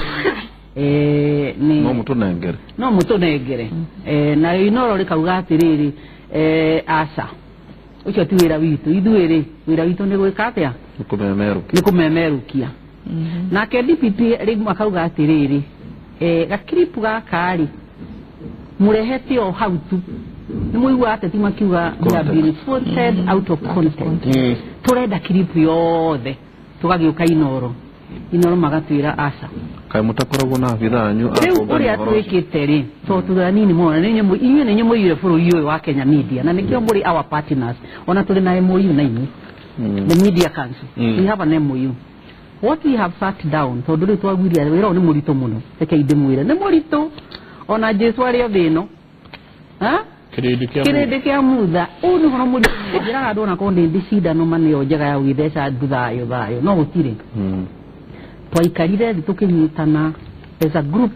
no mũtũnengere, no mũtũnengere. Nayo Inoro rĩkauga atĩrĩrĩ, aca, ũcio ti wĩra witũ, ithuĩ rĩ wĩra witũ nĩ gwĩka atĩa, nĩ kũmemerũkia. Nake DPP rĩmwe akauga atĩrĩrĩ, gakiripu gaka rĩ mũrehete o hau tu, nĩ mũiguaga ateti makiuga they have been quoted out of content. Tũrenda kiripu yothe. Tũgagĩũka Inoro, Inoro magatwĩra aca. Kaĩ mũtakoragwo na abithaa anyu? Rĩu ũrĩa twĩkĩte rĩ, tondũ tũrĩ anini mũno, inyuĩ nĩ inyuĩ mũiyũire bũrũri ũyũ wa Kenya media, na nĩkĩo mũrĩ our partners. Ona tũrĩ na MOU na inyuĩ, the media council. We have an MOU. What we have sat down, tondũ rĩu twaguiria wĩra ũyũ nĩ mũritũ mũno, reke ndĩmwĩre nĩ mũritũ, ona Jesu arĩ o thĩ ĩno, kĩrĩndĩ kĩa mutha, ũyũ nĩ ũhoro mũritũ. Njĩraga andũ onakorwo nĩ ndĩ cindano ma nĩyo njega ya gũgĩtheca andũ thayũ thayũ, no gũtirĩ. Twaikarire thĩ tũkĩnyitana as a group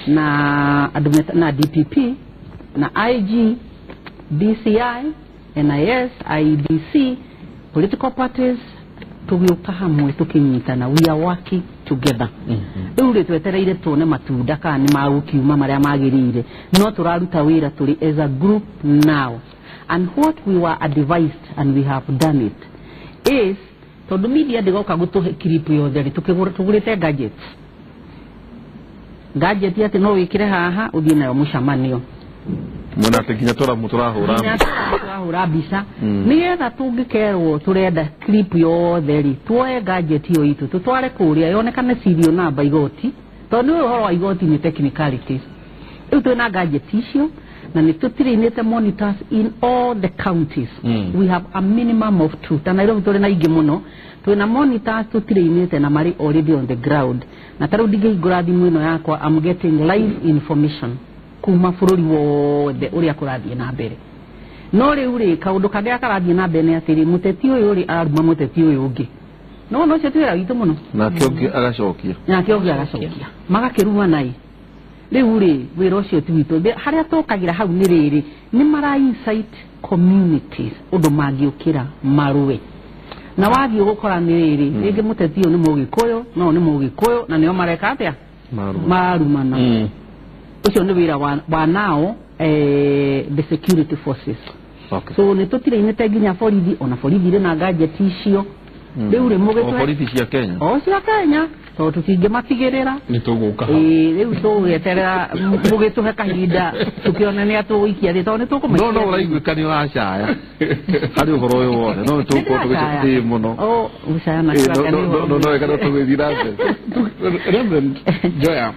na andũ na DPP na IG, DCI, NIS, IEBC, political parties, tũgĩũka hamwe tũkĩnyitana, we are working together. Rĩu rĩ twetereire tuone matunda kana nĩ magũkiuma marĩa magĩrĩire, no tũraruta wĩra tũrĩ as a group now. And what we were advised, and we have done it, is tondũ media ndĩgoka gũtũhe clip yothe rĩ, tũgũrĩte gadgets. Gadget atĩ no wĩkĩre haha ũthiĩ nayo mũcemanio, Mwena atĩ nginya tũrahũra mbica, nĩgetha tũngĩkerwo tũrenda clip yothe rĩ, tuoe gadget ĩyo itũ tũtware kũrĩa yonekane serial number igoti, tondũ nĩ ũhoro wa igoti nĩ technicalities. Rĩu twĩna gadget icio na nĩ tũtirĩinĩte monitors in all the counties. We have a minimum of 2. Ta Nairobi tũrĩ na ingĩ mũno, twĩna monitors tũtirĩinĩte na marĩ already on the ground. Na ta rĩu ndingĩhingũra thimũ ĩno yakwa, I'm getting live information kuma bũrũri wothe ũrĩa kũrathiĩ na mbere. No rĩu rĩ, kaũndũ karĩa karathiĩ na mbere nĩ atĩrĩ, mũteti ũyũ rĩ araruma mũteti ũyũ ũngĩ. No no ũcio ti wĩra witũ mũno. Nake ũngĩ agacokia. Nake ũngĩ agacokia. Magakĩruma naĩ. Rĩu rĩ, wĩra ũcio ti witũ. Harĩa tũkagĩra hau nĩ rĩrĩ, nĩ mara incite communities ũndũ mangĩũkĩra marũe. Na wathiĩ ũgũkora nĩ rĩrĩ, rĩngĩ mũteti ũyũ nĩ Mũgĩkũyũ, no nĩ Mũgĩkũyũ, na nĩo mareka atĩa? Marumana. Ũcio nĩ wĩra wa nao the security forces. So nĩ tũtirĩinĩte nginya borithi, ona borithi irĩ na gadget icio. Rĩu rĩ mũgĩtwe borithi cia Kenya, o cia Kenya, tondũ tũtingĩmatigĩrĩra. Nĩ tũgũka hau. Rĩu tũgũgĩeterera mũgĩtũhe kahinda tũkĩone nĩ atũgũikia thĩ, tondũ nĩ tũkũmaikia. No ũraiguĩka nĩ ũracaya harĩ ũhoro ũyũ wothe, no nĩ tũgũkorwo tũgĩcaya mũno. Gũcaya na kĩraka nĩ ũhoro. No wega no tũgĩthiĩ na mbere. Reverend Joya,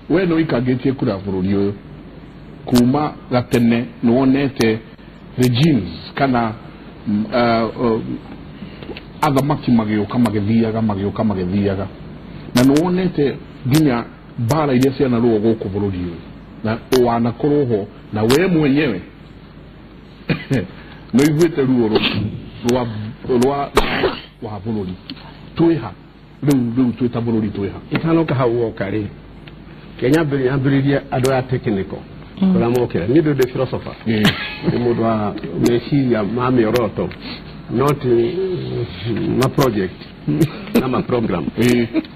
we nĩ ũikangĩtie kura bũrũri ũyũ kuma gatene, nĩ wonete regimes kana Athamaki magĩũka magĩthiaga magĩũka magĩthiaga na nĩwonete nginya mbara iria cianarũo gũkũ bũrũri ũyũ na wanakorwo ho na we mwenyewe nĩũiguĩte ruo rwa rwa wa bũrũri twĩha rĩu twĩ ta bũrũri twĩha itanoka hau woka rĩ Kenya yambĩrĩria andũ aya technical ũrĩa mokĩra niĩ ndĩ philosopher nĩ mũndũ wa meciria ma mĩoroto not ma project na ma program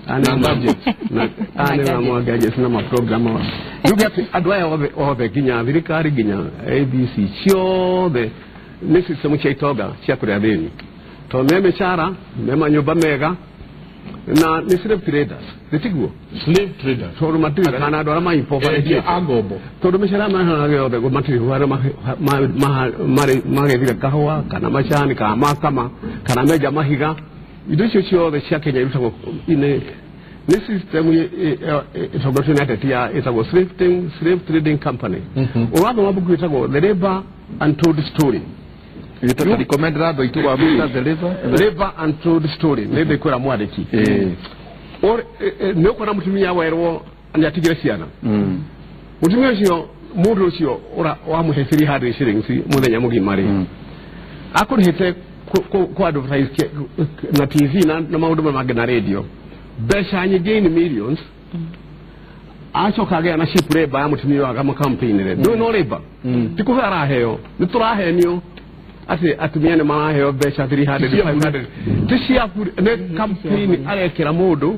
na budget na na ma gadgets na ma program yuge ati andũ aya othe nginya thirikari nginya ABC ciothe nĩ system cia itonga cia kũrĩa thĩni tondũ me mĩcara me manyũmba mega na nĩ slave traders nĩ slave traders tondũ matirĩ kana andũ arĩa maimpoverĩtie a ngombo tondũ mĩcara maheanaga yothe matirĩ harĩa magethire kahũa kana macani kana makama kana menja mahiga indo icio ciothe cia Kenya irutagwo nĩ system ĩtongoretio nĩ ateti ya ĩtagwo slave trading company. Ũrathoma mbuku ĩtagwo The Labour Untold Story. Recommend andũ aitũ wa the Labour Untold Story nĩ ndĩkwĩra mwandĩki nĩ ũkuona mũtumia werwo nĩ atigire ciana mũtumia ũcio mũndũ ũcio wamũhe 300 shillings mũthenya mũgima rĩ akũrĩhĩte ku advertise na TV na maũndũ mangĩ na radio mbeca nyingĩ in millions acoka agĩa na cheap labor ya mũtumia wa campaign rĩ ndũĩ no labor ti kũhe araheo nĩ tũrahenio ati atumia nĩ maraheo mbeca 300 500 ti cia nĩ campaign arekĩra mũndũ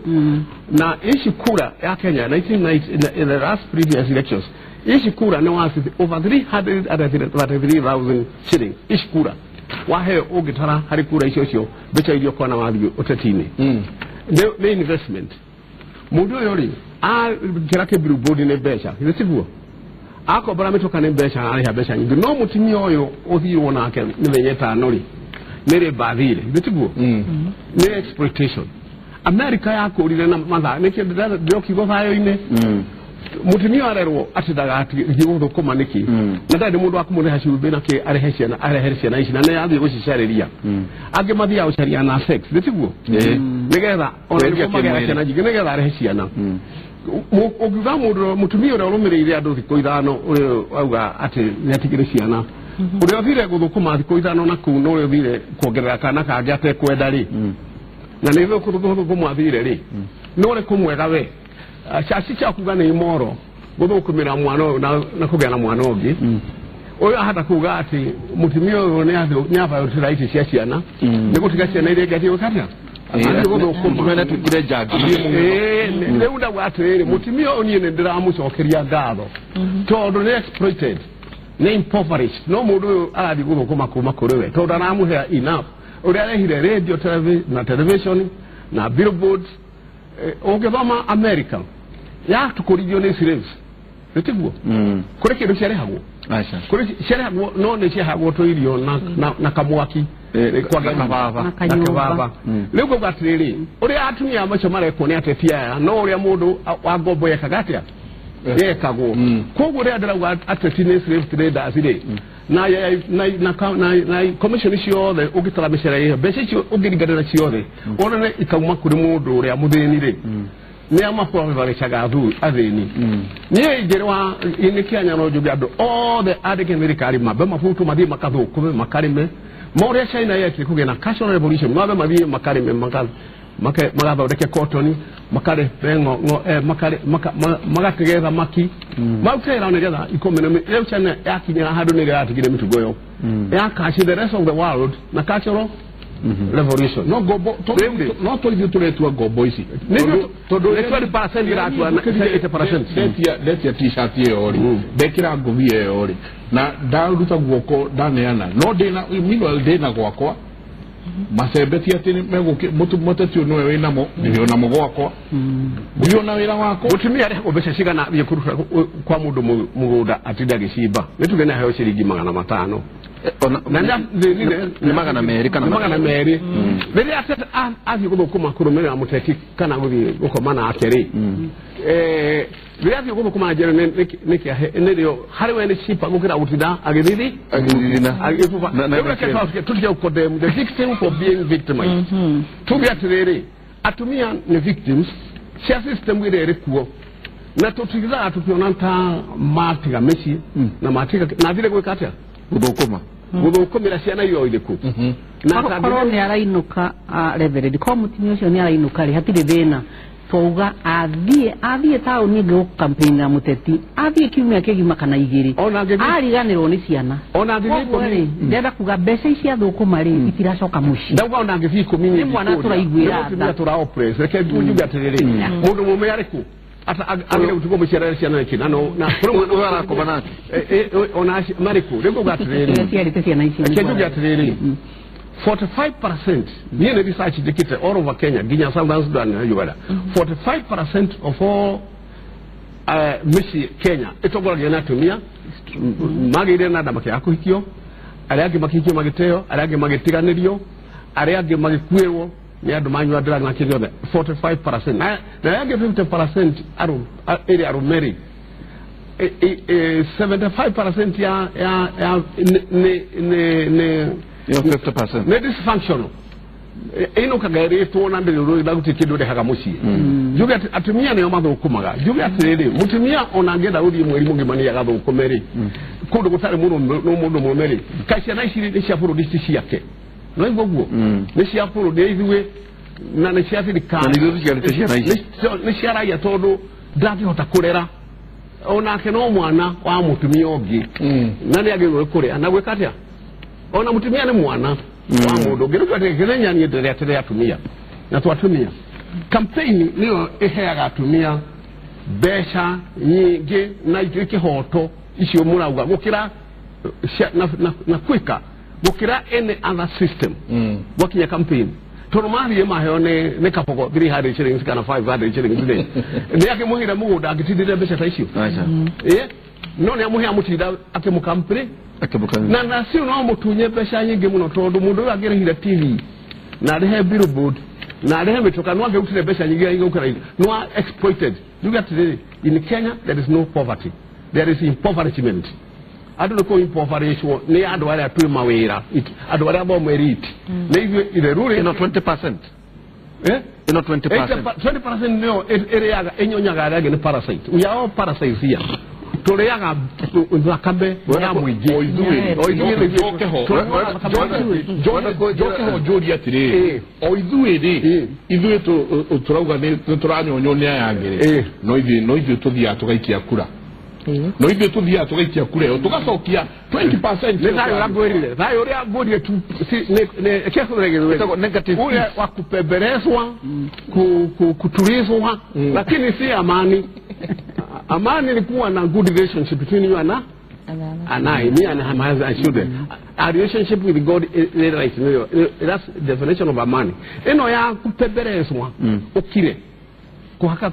na ici kura ya Kenya 1990 in the last previous elections ici kura nĩ worth over 333,000 shillings ici kura waheo ũngĩtara harĩ kura icio cio mbeca iria ũkona wathiĩ ũteti-inĩ nĩ investment mũndũ ũyũ rĩ akĩra kĩ-billboard nĩ mbeca githĩ tiguo akombora mĩtoka nĩ mbeca arĩha mbeca nyingĩ no mũtumia ũyũ ũthirwo nake mĩthenya ĩtano rĩ nĩ rĩ bathire githĩ tiguo nĩ exploitation America yakũrire na mathaa nĩkĩo ndĩrokiugo thayũ-inĩ mũtumia arerwo atĩ ndagathiĩ gũthũkũma nĩkĩ na ndarĩ mũndũ wa kũmũrĩha cumbĩ nakĩ arehe ciana arehere ciana ici na nĩ athiĩ gũcicarĩria angĩ mathiaga gũcaria na sex githĩ tiguo nĩgetha ona nĩguo magĩaga ciana nyingĩ nĩgetha arehe ciana ũngiuga mũndũ mũtumia ũrĩa ũrũmĩrĩire andũ thikũ ithano ũrĩa auga atĩ nĩatigire ciana ũrĩa ũthire gũthũkũma thikũ ithano na kũu na ũrĩa ũthire kuongerera kana kangĩ atekwenda rĩ na nĩ gũthũkũma athire rĩ nĩ ũrĩkũ mwega we caci cia kuga nĩ imoro gũthũkũmĩra mwana ũyũ na kũgĩa na mwana ũngĩ ũyũ ahota kuga atĩ mũtumia ũyũ nĩ aviolate right cia ciana nĩ gũtiga ciana iria ingĩ athiĩ gwĩka atĩa rĩu ndauga atĩrĩrĩ mũtumia ũyũ niĩ nĩ ndĩramũcokeria ngatho tondũ nĩ exploited nĩ impoverished no mũndũ ũyũ arathiĩ gũthũkũma kuma kũrĩ we tondũ aramũhea enough ũrĩa arehire radio na television na billboards ũngĩthoma America yatũkũrithio nĩ slaves nĩ tiguo kũrĩ kĩndũ ciarĩhagwo kũrĩ ciarĩhagwo no nĩ ciahagwo tũirio na kamwaki na kĩbaba rĩu ngauga atĩrĩrĩ ũrĩa atumia macio marekwo nĩ ateti aya no ũrĩa mũndũ wa ngombo yekaga atĩa yekagwo koguo rĩrĩa ndĩrauga ateti nĩ slave traders rĩ na commission ciothe ũngĩtara mĩcara ĩyo mbeca icio ũngĩringanĩra ciothe wonane ikauma kũrĩ mũndũ ũrĩa mũthĩni rĩ nĩ amaproverecaga athĩni niĩ ingĩrĩ wa nĩ Kenya no njuge andũ othe andĩke thirikari mambe mabutu mathiĩ makathũkũme makarĩme ma ũrĩa China yekire kũgĩa na cultural revolution mambe mathiĩ makarĩme magathondeke cotton makarĩme magatege thamaki marute wĩra nĩgetha ikũmi na rĩu China yakinyĩra handũ nĩrĩo yatigire mĩtugo ĩyo yakaci the rest of the world na cultural revolution no ngombo no tũithuĩ tũretua ngombo ici tondũ nĩ 20% iratua na 80% ndetia t-shirt ĩyo rĩ ndekĩra ngũbia ĩyo rĩ na ndaruta guoko ndaneana no ndĩna meanwhile ndĩna gwakwa macembe ti atĩ mũteti ũyũ nĩwe wĩnamo ndĩrĩ onamo gwakwa ngũthiĩ ona wĩra wakwa mũtumia arĩhagwo mbeca cigana athiĩ kũruta kwa mũndũ mũgũnda atinda agĩcimba nĩ tuge nĩ aheo ciringi 500 nĩ 200 kana 200 rĩrĩa athiĩ gũthũkũma kũrũmĩrĩra mũteti kana gũthiĩ gũkoma nake rĩ Rĩrĩa athiĩ gũthũkũma njera nĩkĩo harĩ we nĩ cheaper gũkĩra gũtinda agĩthithi agĩbuba. Tũtige gũcondemn the victim for being victimized. Tuge atĩrĩrĩ, atumia nĩ victims cia system ĩrĩa ĩrĩ kuo, na tũtigithaga tũkĩona ta matiga mĩciĩ na matiga na athire gwĩka atĩa? Gũthũkũmĩra ciana irio irĩkũ? Korwo nĩ arainũka, Reverend, korwo mũtumia ũcio nĩ arainũka rĩ, hatirĩ thĩna. Twauga athiĩ taũni ĩngĩ gũkampĩinĩra mũteti, athiĩ kiumia kĩgima kana igĩrĩ, ariganĩrwo nĩ ciana. Koguo rĩ, ndĩrenda kuga mbeca ici athũkũma rĩ, itiracoka mũciĩ. Ndauga ona angĩthiĩ ikũmi nĩ mwana tũraiguĩra tha. Tũra oppress. Reke njuge atĩrĩrĩ, mũndũ mũrũme arĩ kũ? Agĩrĩire gũtigwo mũciarere ciana nĩkĩ? Na kũrĩ mwana ũyũ arakoma nake. Ona marĩ kũ? Rĩu ngauga atĩrĩrĩ, Ciarĩte ciana icio. Reke njuge atĩrĩrĩ, 45%, niĩ nĩ research njĩkĩte all over Kenya nginya Southern Sudan na Uganda, 45% of all mĩciĩ Kenya ĩtongoragio nĩ atumia magĩire na nda makĩaga kũhikio, arĩa angĩ makĩhikio magĩteo, arĩa angĩ magĩtiganĩrio, arĩa angĩ magĩkuĩrwo nĩ andũ manyua drug na kĩndũ gĩothe. 45%, na arĩa angĩ 50% ĩrĩ arũme rĩ, 75% ya nĩ 50% nĩ dysfunctional. Ĩinũkaga ĩrĩtwo na ndĩrĩ na gũtirĩ kĩndũ ĩrehaga mũciĩ. Njuge atĩ atumia nĩo mathũkũmaga. Njuge atĩrĩrĩ, mũtumia ona angĩenda gũthiĩ mweri mũgima nĩ agathũkũme rĩ, kũndũ gũtarĩ mũndũ mũrũme rĩ, kaĩ ciana ici nĩ cia bũrũri ti ciake? No igua ũguo? Nĩ cia bũrũri, nĩ ithuĩ na nĩ cia thirikari. Na nĩ ithuĩ tũciarĩte ciana ici. Nĩ cia raia tondũ ndangĩhota kũrera. Onake no mwana wa mũtumia ũngĩ. Na nĩ agĩrĩirwo nĩ kũrĩa na gwĩka atĩa? Ona mũtumia nĩ mwana wa mũndũ ũngĩ. Rĩu atĩ gĩthenya niĩ ndĩrĩa atumia na twatumia, campaign nĩyo ĩheaga atumia mbeca nyingĩ na kĩhoto icio mũrauga gũkĩra na quicker gũkĩra any other system gwakinya campaign. Tondũ mathiĩ maheo nĩ kabogo 300 shillings kana 500 shillings rĩ, nĩ akĩmũheire mũgũnda angĩtindĩrĩra mbeca ta icio. No nĩ amũhea mũtinda akĩmũkampĩrĩ na nacio no mũtunye mbeca nyingĩ mũno tondũ mũndũ ũyũ angĩrĩhire TV na arĩhe billboard na arĩhe mĩtoka no angĩrutire mbeca nyingĩ gũkĩra no exploited. Njuge atĩrĩrĩ, in Kenya there is no poverty, there is impoverishment. Andũ nĩ kũ-impoverishwo nĩ andũ arĩa twĩ mawĩra, andũ arĩa thoma elite. Nĩ ithuĩ itherũ rĩ ĩno 20%. Ĩno 20%. 20% nĩyo ĩrĩaga ĩnyonyaga arĩa angĩ nĩ parasite. We are all parasites here. Tũrĩaga thakame ya mũingĩ. Njoke ho njũrie atĩrĩrĩ, o ithuĩ rĩ, ithuĩ tũrauga nĩ tũranyonywo nĩ aya angĩ rĩ, no ithuĩ tũthiaga tũgaikia kura. No ithuĩ tũthiaga tũgaikia kura ĩyo tũgacokia 20%. Nĩ thayũ ũrĩa ngwĩrire, thayũ ũrĩa ngwĩrire tu ule wa kupembelezwa, kutulizwa, lakini si amani. Amani ni kuwa na good relationship between you and I, me and my husband and children. Our relationship with God is right. That's the definition of amani. Eno ya kupembelezwa, ukire, kuhaka,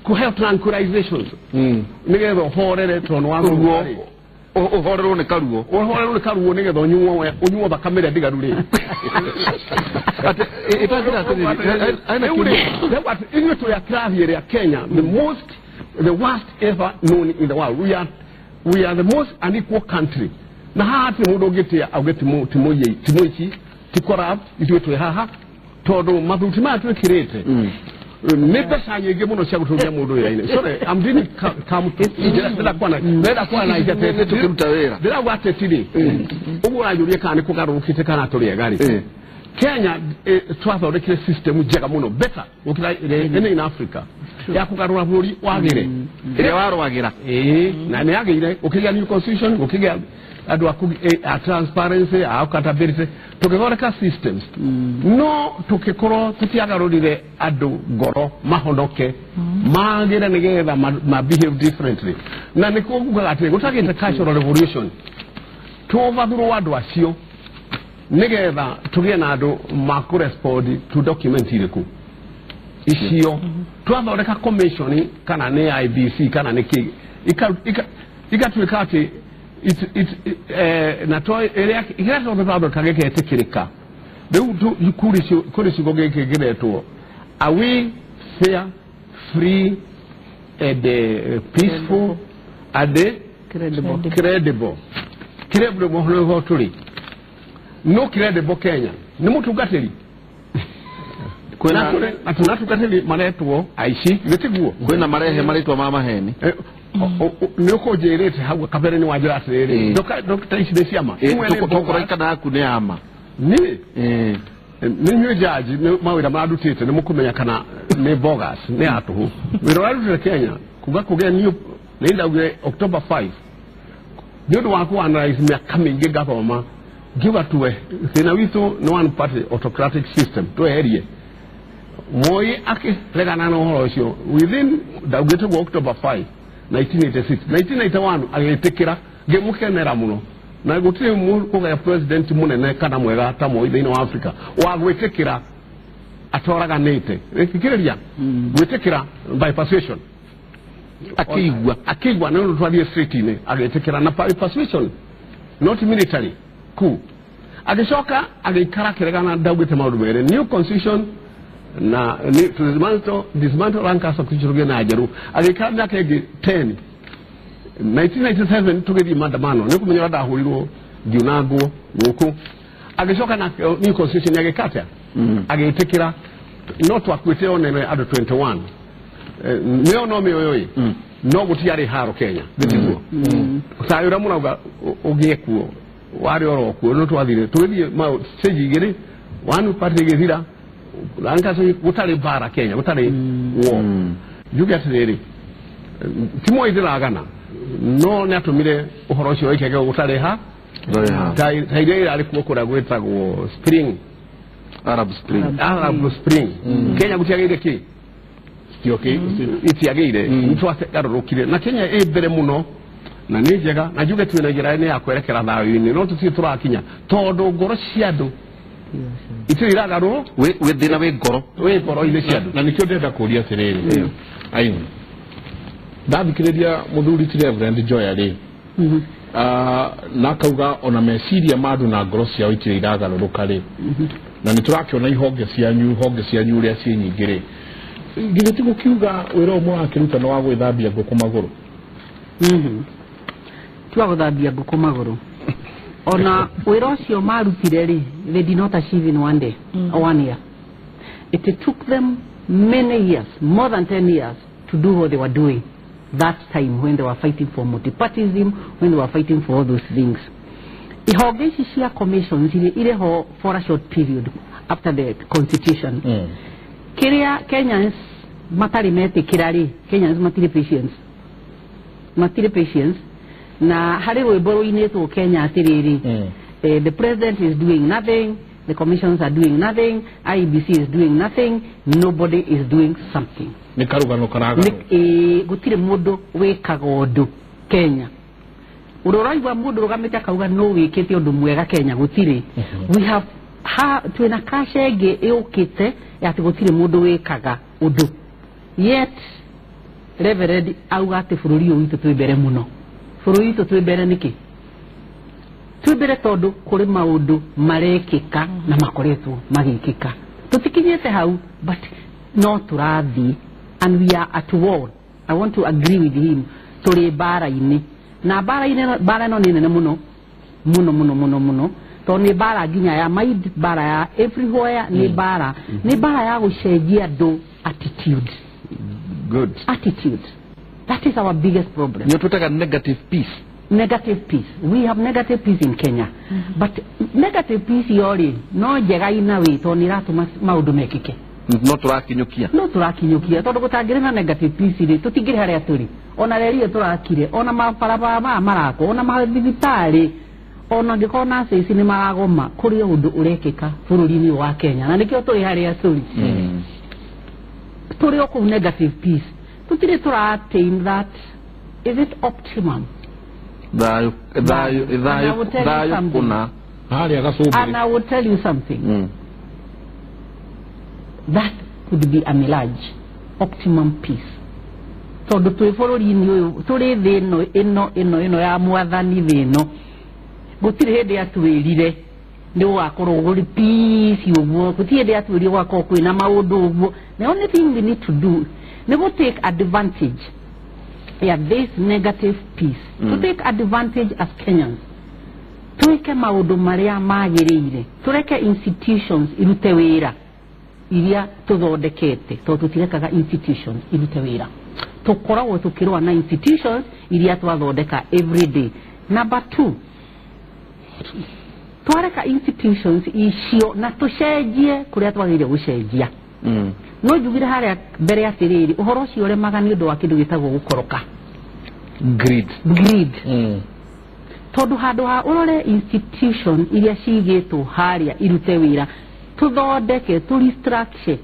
kuheo tranquilizations. Nigetha uhorere tondũ wa Ruo. Uhorerwo nĩ karuo. Uhorerwo nĩ karuo nigetha ũnyuo thakame ĩrĩa ndigaru rĩ. Atĩ ĩtangira atĩrĩrĩ, aina Rĩu atĩ ithuĩ tũrĩ a class ĩrĩa Kenya, the worst ever known in the world. We are the most unequal country. Na haha hatirĩ mũndũ ũngĩtĩa auge ti mũici, ti corrupt, ithuĩ twĩ haha tondũ mathuti maya twĩkĩrĩte nĩ mbeca nyingĩ mũno cia gũtũria mũndũ wĩra-inĩ. Sorry, I'm doing come to ndĩrenda kwana Nĩ tũkĩruta wĩra. Ndĩrauga ateti rĩ, ũguo ũranjũria kana nĩ kũgarũrũkĩte kana tũrĩ ega rĩ. Kenya twathondekire system njega mũno, better gũkĩra ĩrĩa in Africa ya kũgarũra bũrũri wagĩre ĩrĩa warwagĩra. Na nĩ yagĩire gũkĩgĩa new constitution, gũkĩgĩa andũ a transparency, a accountability, tũgĩthondeka systems. No tũkĩkorwo tũtiagarũrire andũ ngoro mahonoke magĩre nĩgetha ma behave differently. Na nĩkuo ngugaga atĩrĩ, gũtagĩte cultural revolution tũvathurwo andũ acio nĩgetha tũgĩe na andũ ma kũrespond to document irĩkũ icio. Twathondeka commission kana nĩ IBC kana nĩ kĩ, igatuĩka atĩ na to ĩrĩa kĩrĩa twathondeka gĩketĩkĩrĩka. Rĩu kũrĩ ciugo gĩkĩ kĩretwo, are we fair, free and peaceful and Credible. Credible. Credible mũhoro tũrĩ no credible Kenya nĩ mũtungatĩri Kwĩna atungatĩri maretwo aici gĩtiguo kwĩna marehe marĩtwa ma maheni. Nĩ ũkũnjĩrĩte hau kabere nĩ wanjĩra atĩrĩrĩ ndokta ici nĩ ciama Tũkũraikana yaku nĩ ya ma. Nĩ nĩ inyuĩ jaji nĩ mawĩra mararutĩte nĩ mũkũmenya kana nĩ bogus nĩ ya tũhũ. Wĩra ũrarutire Kenya kuga kũgĩa new nĩ ndaugire October 5 nĩ ũndũ wa kũ analyze mĩaka mĩingĩ ngathoma ngiuga tuwe thĩna witũ nĩ one party autocratic system tweherie. Moi akĩregana na ũhoro ũcio within ndaugĩte guo October 5 1986 1991 agĩtĩkĩra ngĩmũkenera mũno na gũtirĩ kũgĩa president mũnene kana mwega ta Moi thĩinĩ wa Africa wa gwĩtĩkĩra atoraganĩte thikĩrĩria gwĩtĩkĩra by persuasion Akĩigua akĩigua nĩ ũndũ twathiĩ street-inĩ agĩtĩkĩra na by persuasion not military coup. Agĩcoka agĩikara akĩregana ndaugĩte maũndũ merĩ new constitution na to dismantle Lancaster constitution na njerũ agĩikara mĩaka ĩngĩ 10 1997 tũgĩthiĩ maandamano nĩ kũmenya ũrĩa ndahũrirwo ngiunangwo gũkũ agĩcoka na new constitution agĩka atĩa agĩtĩkĩra no twakuĩte onene andũ 21 nĩyo no mĩoyo ĩ no gũtiarĩ haro Kenya gĩtiguo thayũ ũrĩa mũrauga ũgĩe kuo warĩ oro kuo no twathire tũgĩthiĩ stage igĩrĩ one party ĩgĩthira Lancaster gũtarĩ mbara Kenya gũtarĩ war njuge atĩrĩrĩ ti Moi ndĩragana no nĩ atũmire ũhoro ũcio wĩkĩke gũtarĩ ha ta iria irarĩ kuo kũrĩa gwĩtagwo spring Arab Spring. Arab Spring Kenya gũtiagĩire kĩ itiagĩire nĩtwagarũrũkire na Kenya ĩ mbere mũno na nĩ njega na njuge twĩna njĩra nĩ ya kwerekera thayũ-inĩ no tũtirĩ tũrakinya tondũ ngoro cia andũ itirĩ iragarũrwo wĩ thĩna wĩ ngoro wĩ ngoro-inĩ cia andũ na nĩkĩo ndĩrenda kũria atĩrĩrĩ aini ndathikĩrĩria mũthuri ti Reverend Joya rĩ na akauga ona meciria ma andũ na ngoro ciao itirĩ iragarũrũka rĩ na nĩ tũrakĩona ihonge cianyu ũrĩa ciĩ nyingĩ rĩ githĩ ti gũkiuga wĩra ũyũ mũrakĩruta nĩ wa gwĩthambia ngũkũ magũrũ Ti wa gũthambia ngũkũ magũrũ ona wĩra ũcio marutire rĩ they did not achieve in one day or one year. It took them many years, more than 10 years to do what they were doing that time when they were fighting for multipartyism, when they were fighting for all those things. Ihonge ici cia commissions irĩ ho for a short period after the constitution. Kĩrĩa Kenyans matarĩ metĩkĩra rĩ, Kenyans matirĩ patience. Matirĩ patience na harĩ rwĩmbo rũinĩtwo Kenya atĩrĩrĩ the president is doing nothing, the commissions are doing nothing, IEBC is doing nothing, nobody is doing something. Nĩ karũgano karaganwo. Gũtirĩ mũndũ wĩkaga ũndũ Kenya. Ũrĩa ũraigua mũndũ ũrũgamĩte akauga no wĩkĩte ũndũ mwega Kenya gũtirĩ. We have twĩna kasha ĩngĩ ĩũkĩte ya atĩ gũtirĩ mũndũ wĩkaga ũndũ. Yet Reverend auga atĩ bũrũri ũyũ witũ twĩ mbere mũno. Bũrũri witũ twĩ mbere nĩkĩ? Twĩ mbere tondũ kũrĩ maũndũ marekĩka na makoretwo magĩkĩka. Tũtikinyĩte hau but no tũrathiĩ and we are at war. I want to agree with him. Tũrĩ mbara-inĩ na mbara ĩno nĩ nene mũno mũno mũno mũno mũno tondũ nĩ mbara nginya ya mind, mbara ya everywhere, nĩ mbara nĩ mbara ya gũcenjia andũ attitude. Good attitude. That is our biggest problem. Nĩ twĩtaga negative peace. Negative peace. We have negative peace in Kenya. But negative peace yori no njega ina wĩ tondũ nĩ ĩratũma maũndũ mekĩke. No tũrakinyũkia. No tũrakinyũkia tondũ gũtangĩrĩ na negative peace rĩ tũtingĩrĩ harĩa tũrĩ. Ona reri tũrakire, ona mabarabara maya marakwo, ona mathibitarĩ, ona angĩkorwo nurses nĩ maragoma kũrĩ ũndũ ũrekĩka bũrũri-inĩ wa Kenya na nĩkĩo tũrĩ harĩa tũrĩ. Tũrĩ o kũu negative peace. Tũtirĩ tũra attain that. Is it optimum? Thayũ thayũ thayũ thayũ kũna harĩa gacũmbĩrĩ. And I will tell you something. That could be a mirage. Optimum peace. Tondũ twĩ bũrũri-inĩ ũyũ tũrĩ thĩ ĩno ĩno ĩno ĩno ya mwathani thĩ ĩno gũtirĩ hĩndĩ atwĩrire nĩ gũgakorwo gũrĩ peace ũguo, gũtirĩ hĩndĩ atwĩrire gũgakorwo kwĩna maũndũ ũguo. The only thing we need to do nĩ gũ take advantage ya this negative peace, to take advantage as Kenyans, twike maundu maria magiriire, tureke institutions irute wira iria tuthondekete, tondu tutirekaga institutions irute wira, tukoragwo tukirwa na institutions iria twathondeka every day. Number 2, twareka institutions icio na tucenjie kuria twagiriire gucenjia. No njugire haria mbere atiriri, uhoro ucio uremaga ni undu wa kindu gitagwo gukoroka, greed. Tondu handu ha urore institution iria cigitwo haria irute wira, tuthondeke, tu restructure,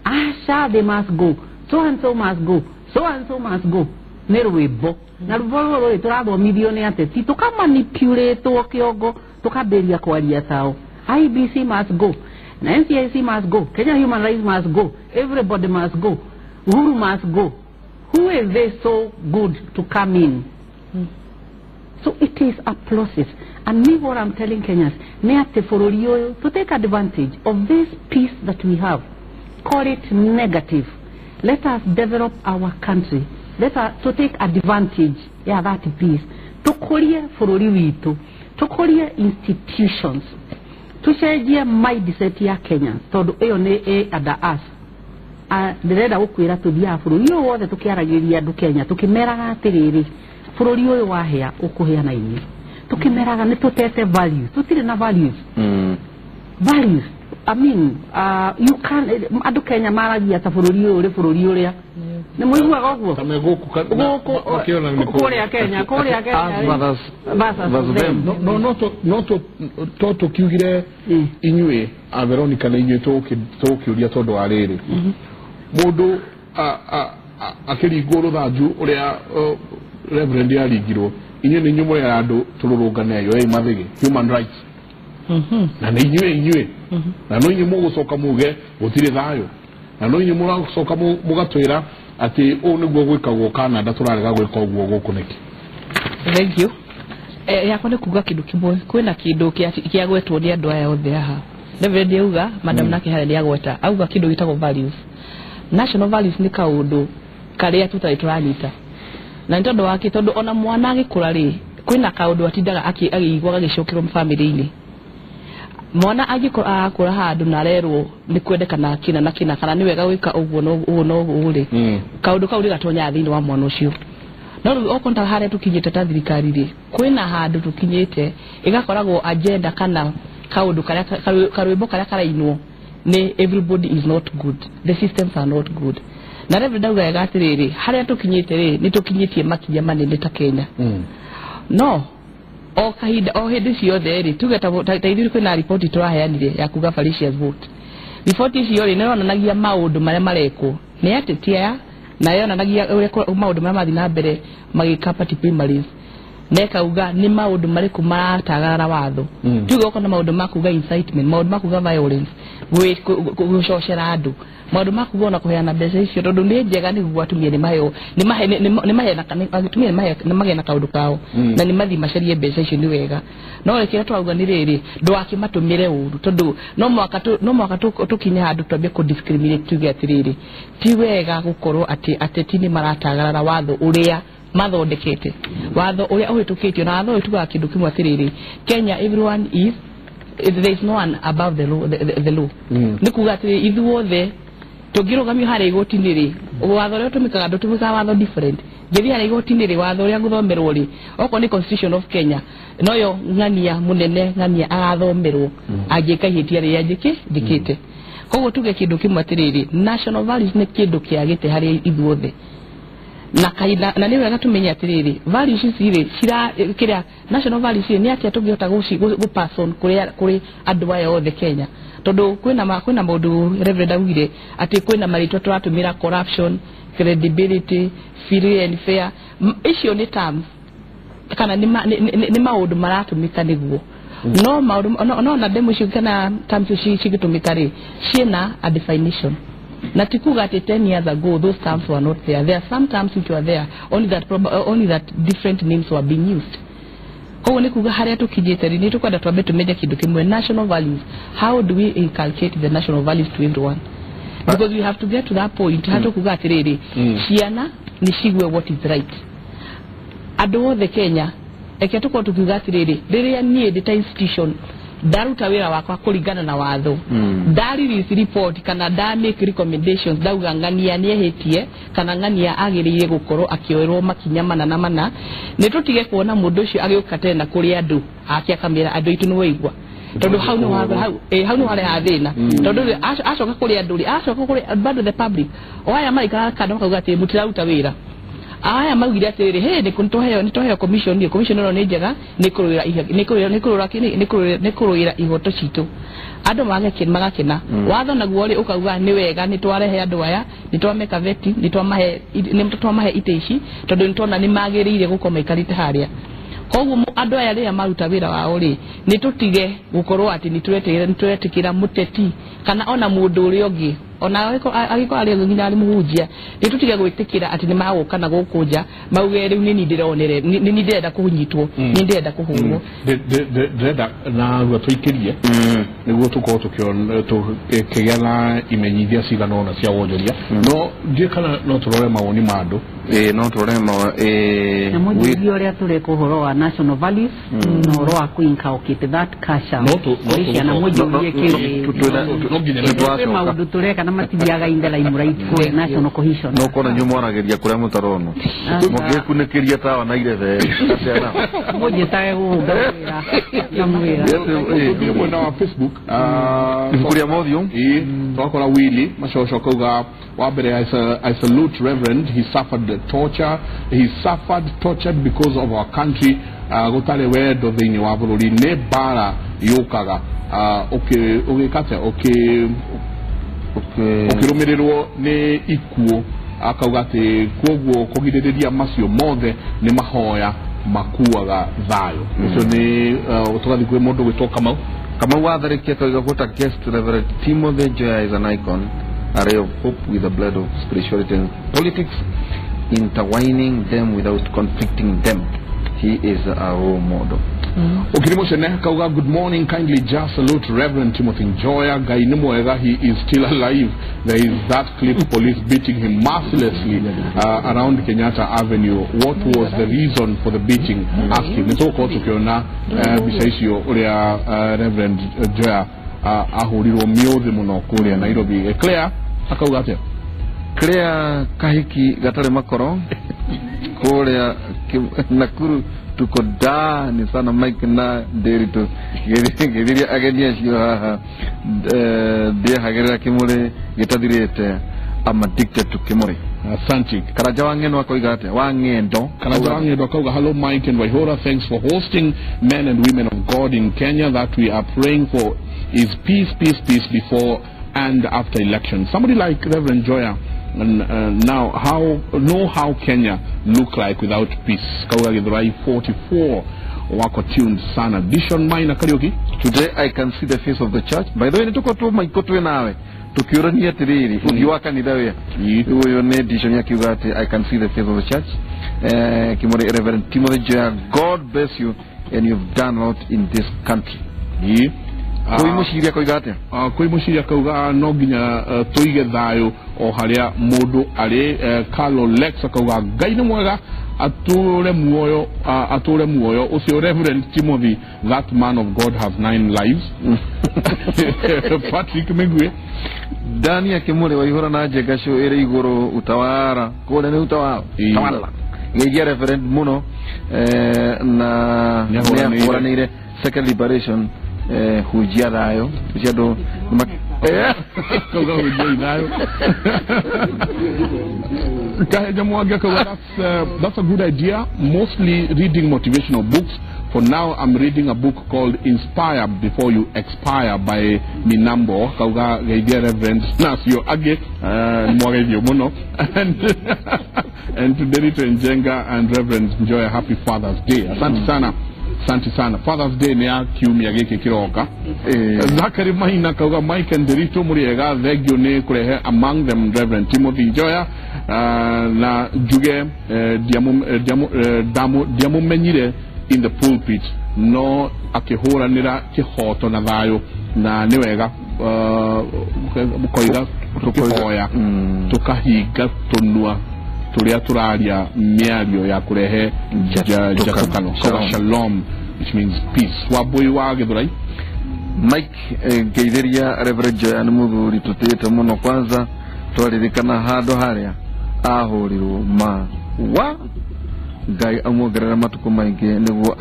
asha they must go, so and so must go, so and so must go, ni rwimbo na rwimbo rũrũ tũrathomithio nĩ ateti, tũkamanipulatwo kĩongo, tũkambĩrĩria kwaria tao. IBC must go, na NCIC must go, Kenya Human Rights must go, everybody must go, Uhuru must go. Who is they so good to come in? So it is a process. And me, what I'm telling Kenyans, nĩ atĩ bũrũri ũyũ to take advantage of this peace that we have, call it negative. Let us develop our country. Let us to take advantage ya that peace. Tukurie bũrũri witũ, tukurie institutions, tucenjie mindset ya Kenya, tondu ĩyo nĩ ĩ under us. Ndĩrenda gũkwĩra tũthiaga bũrũri ũyũ wothe tũkĩaragĩria andũ Kenya, tũkĩmeraga atĩrĩrĩ, bũrũri ũyũ wahĩa ũkũhĩa na inyuĩ, tũkĩmeraga nĩ tũtete values, tũtirĩ na values. Values, I mean, you can andũ Kenya maragia ta bũrũri ũyũ ũrĩ bũrũri ũrĩa nĩ mũiguaga ũguo kũrĩa Kenya, kũrĩa Kenya versus them. No to tũkiugire inyuĩ a Veronica na inyuĩ tũgũkĩũria tondũ wa rĩrĩ, mũndũ akĩringwo rũthanju ũrĩa Reverend aringirwo, inyuĩ nĩ inyuĩ mũrera andũ tũrũrũngane ayo ĩ mathĩgĩ human rights, na nĩ inyuĩ na no inyuĩ mũgũcoka muge gũtirĩ thayũ, na no inyuĩ mũracoka mũgatwĩra atĩ ũũ nĩguo gwĩkagwo Canada, tũrarega gwĩka ũguo gũkũ nĩkĩ? Thank you. Yakwa nĩ kuga kĩndũ kĩmwe, kwĩna kĩndũ kĩagwetwo nĩ andũ aya othe haha. Reverend auga, madam nake harĩa nĩagweta, auga kĩndũ gĩtagwo values. National values nĩ kaũndũ karĩa tũtarĩ tũranyita. Na nĩ tondũ wake, tondũ ona mwana agĩkũra rĩ, kwĩna kaũndũ atindaga akĩigua gagĩcokerwo family-inĩ. Mwana angĩkorwo arakũra handũ na arerwo nĩ kwendekana kĩna na kĩna, kana nĩ wega gwĩka ũguo na ũguo na ũguo rĩ, kaũndũ kau nĩgatonyaga thĩinĩ wa mwana ũcio. No rĩu okorwo ta harĩa tũkinyĩte ta thirikari rĩ, kwĩna handũ tũkinyĩte ĩgakoragwo agenda kana kaũndũ karĩa karwĩmbo karĩa karainwo nĩ everybody is not good, the systems are not good. Na Reverend auga wega atĩrĩrĩ, harĩa tũkinyĩte rĩ, nĩ tũkinyĩtie makinya manene ta Kenya. No o kahinda o hĩndĩ ciothe rĩ, tuge ta ithuĩ kwĩna riboti tũraheanire ya kuga fallacious vote. Riboti icio rĩ, nĩyonanagia maũndũ marĩa marekwo nĩ ateti aya, na yonanagia ũrĩa maũndũ marĩa mathiĩ na mbere magĩka party primaries, na ĩkauga nĩ maũndũ marĩkũ maratagarara watho. Tuge okorwo nĩ maũndũ ma kuga incitement, maũndũ ma kuga violence, gũcocera andũ, maũndũ ma kuga ona kũheana mbeca icio, tondũ nĩ njega nĩguo atumia nĩ maheo, atumia nĩ magĩe na kaũndũ kao, na nĩ mathiĩ macarie mbeca icio nĩ wega. No kĩrĩa twauga nĩ rĩrĩ, ndũgakĩmatũmĩre ũru, tondũ no mũhaka tũkinye handũ twambie kũ discriminate, tuge atĩrĩrĩ, ti wega gũkorwo atĩ ateti nĩ maratagarara watho ũrĩa mathondekete, watho ũrĩa ũhĩtũkĩtio. Na watho ũyũ tugaga kĩndũ kĩmwe atĩrĩrĩ, Kenya everyone is, there is no one above the law, the law. Nĩ kuga atĩ ithuothe tũngĩrũgamio harĩa igoti-inĩ rĩ, watho ũrĩa ũtũmĩkaga ndũtũmĩkaga watho different. Ngĩthiĩ harĩa igoti-inĩ rĩ, watho ũrĩa ngũthomerwo rĩ, okorwo nĩ Constitution of Kenya, noyo ng'ania mũnene ng'ania agathomerwo angĩka ihĩtia rĩrĩa njĩkĩte. Koguo tuge kĩndũ kĩmwe atĩrĩrĩ, national values nĩ kĩndũ kĩagĩte harĩ ithuothe. Na kahinda na nĩ wega tũmenye atĩrĩrĩ, values ici rĩ, cira kĩrĩa national values nĩ atĩa tũngĩhota gũ pass on kũrĩ andũ aya othe Kenya. Tondũ kwĩna maũndũ Reverend augire atĩ kwĩna marĩtwa tũratũmĩra, corruption, credibility, free and fair, icio nĩ terms kana nĩ maũndũ maratũmĩka nĩguo. No maũndũ no na demo icio kana terms icio cigĩtũmĩka rĩ, ciĩna a definition. Na ti kuga atĩ 10 years ago those terms were not there. There are some terms which were there, only that different names were being used. Koguo nĩ kuga harĩa tũkinyĩte rĩ, nĩ tũkwenda twambe tũmenye kĩndũ kĩmwe, national values. How do we inculcate the national values to everyone? Because we have to get to that point. Hatũ kuga atĩrĩrĩ, ciana nĩ cigue what is right. Andũ othe Kenya eke tũkorwo tũkiuga atĩrĩrĩ, rĩrĩa niĩ ndĩ ta institution ndaruta wĩra wakwa kũringana na watho, nda release report kana nda make recommendations, ndauga ng'ania nĩehĩtie kana ng'ania agĩrĩire gũkorwo akĩoerwo makinya mana na mana, nĩ tũtige kuona mũndũ ũcio agĩũka tena kũrĩ andũ ake akamĩra andũ aitũ nĩ waigua, tondũ hau nĩ hau hau nĩ wareha thĩna, tondũ acoka kũrĩ andũ rĩ, acoka kũrĩ bado the public o aya maikaraga kando makauga atĩ mũtiraruta wĩra. Aya maugire atĩrĩrĩ, hey, nĩ tũheo commission ĩ, commission ĩno nĩ njega, nĩ kũrũĩra ihoto citũ, andũ magakena. Watho naguo rĩ ũkauga nĩ wega, nĩ twarehe andũ aya, nĩ twameka vetting, nĩ twamahe itĩ ici tondũ nĩ tuona nĩ magĩrĩire gũkorwo maikarĩte harĩa. Koguo andũ aya rĩrĩa maruta wĩra wao rĩ, nĩ tũtige gũkorwo atĩ nĩ tũretĩkĩra mũteti kana ona mũndũ ũrĩa ũngĩ, ona agĩkorwo arĩ nginya arĩ mũhunjia, nĩ tũtige gwĩtĩkĩra atĩ nĩ magũka na gũkũ nja mauge rĩu nĩ niĩ ndĩronere, nĩ niĩ ndĩrenda kũnyitwo, nĩ ndĩrenda kũhũrwo. Ndĩrenda narua tũikĩrie nĩguo tũkorwo tũkĩgĩa na imenyithia cigana ũna cia wonjoria, no ndiũĩ kana no tũrore mawoni ma andũ. Ĩĩ, no tũrore ĩĩ. Na mũnjĩrie ũrĩa tũreka ũhoro wa national values na ũhoro wa kũ-inculcate that culture kũrĩ ciana, mũnjũrie kĩrĩ no nginya kwĩ maũndũ tũreka na matithiaga in the limelight kũrĩ national cohesion. No kona inyuĩ mwaragĩria kũrĩa mũtaronwo mũngĩkunĩkĩria tawa na irebe atĩa nao. Mũnjĩtage gũkũ ngamwĩra ngamwĩra. Tũthiĩ mwena wa Facebook. Ibuku rĩa mothiũ. Ĩĩ, twakora Willy Macoco akauga wa mbere, I salute Reverend, he suffered torture, he suffered tortured because of our country. Gũtarĩ wendo thĩinĩ wa bũrũri nĩ mbara yũkaga. Ũgĩka atĩa ũkĩrũmĩrĩrwo nĩ ikuũ, akauga atĩ koguo kũgirĩrĩria macio mothe nĩ mahoya makuaga thayũ. Ũcio nĩ tũgathiĩ kwĩ mũndũ gwĩtwo Kamau. Kamau watharĩkia akauga, "What a guest. Reverend Timothy Njoya is an icon, a ray of hope with a blend of spirituality and politics, intertwining them without conflicting them. He is a role model." Ukiri Mucene kauga, "Good morning, kindly just salute Reverend Timothy Njoya. Ngai nĩ mwega, he is still alive. There is that clip, police beating him mercilessly around Kenyatta Avenue. What was the reason for the beating? Ask him." Nĩ tũgũkorwo tũkĩona mbica icio ũrĩa Reverend Njoya ahũrirwo mĩũthĩ mũno kũrĩa Nairobi. Claire akauga atĩa? Claire kahiki gatarĩ makoro kũrĩa Nakuru, tuko ndani sana Mike na Ndiritu, gĩthiria ageni acio haha. Ndiehagĩrĩra kĩmũrĩ gĩtathirĩte. I'm addicted to kĩmũrĩ. Asante. Karanja wa Ng'endo akoiga atĩa? Wa Ng'endo. Karanja wa Ng'endo akauga, "Hello Mike and Waihura, thanks for hosting men and women of God in Kenya. That we are praying for is peace, peace, peace before and after election. Somebody like Reverend Njoya and, now how know how Kenya look like without peace." Kauga Githurai 44 wako tuned sana. Dishon Maina Kariuki. "Today I can see the face of the church." By the way, nĩtũkorwo tũ maiko twĩ nawe tũkĩũrania atĩrĩrĩ, ũthiũ wa kanitha wĩa ũyũ nĩ Dishon akiuga atĩ, "I can see the face of the church." Kimũrĩ Reverend Timothy Njoya, God bless you and you've done a lot in this country. Kũi mũciri akoiga atĩa? Kwĩ mũciri akauga no nginya tũige thayũ o harĩa mũndũ arĩ. Carlo Lex akauga Ngai nĩ mwega, atũre muoyo, atũre muoyo ũcio Reverend Timothy. That man of God has nine lives. Patrick Migwe. Dani akĩmũrĩ Waihũra na njenga cio ĩrĩ igũrũ utawara kũrĩa nĩ utawala. Tawala geithia Reverend mũno na Nĩahũranĩire. Nĩahũranĩire second liberation, hunjia thayũ ũcio andũ Kauga hunjia thayũ. Kaheja Mwangi akauga, That's a good idea. Mostly reading motivational books. For now I'm reading a book called Inspire Before You Expire by Minambo." Kauga geithia Reverend nacio angĩ nĩmwageithio mũno and to Derito Njenga and Reverend Njoya, happy Father's Day. Asante sana, asante sana. Father's Day nĩ ya kiumia gĩkĩ kĩroka. Zachary Maina kauga, "Mike and Derito, mũrĩega, thengio nĩ kũrehe among them Reverend Timothy Njoya. Na njuge ndiamũmenyire in the pulpit no akĩhũranĩra kĩhoto na thayũ, na nĩ wega koiga tũkĩhoya tũkahinga tũnua turia turaria miario ya kurehe njatũkano. Shalom, which means peace. Wambui wa Githurai. Mike ngeithiria Reverend Joya nĩ mũthuri tũtĩĩte mũno kwanza twaririkana handũ harĩa ahũrirwo ma wa Ngai amuongerere matukũ maingĩ nĩguo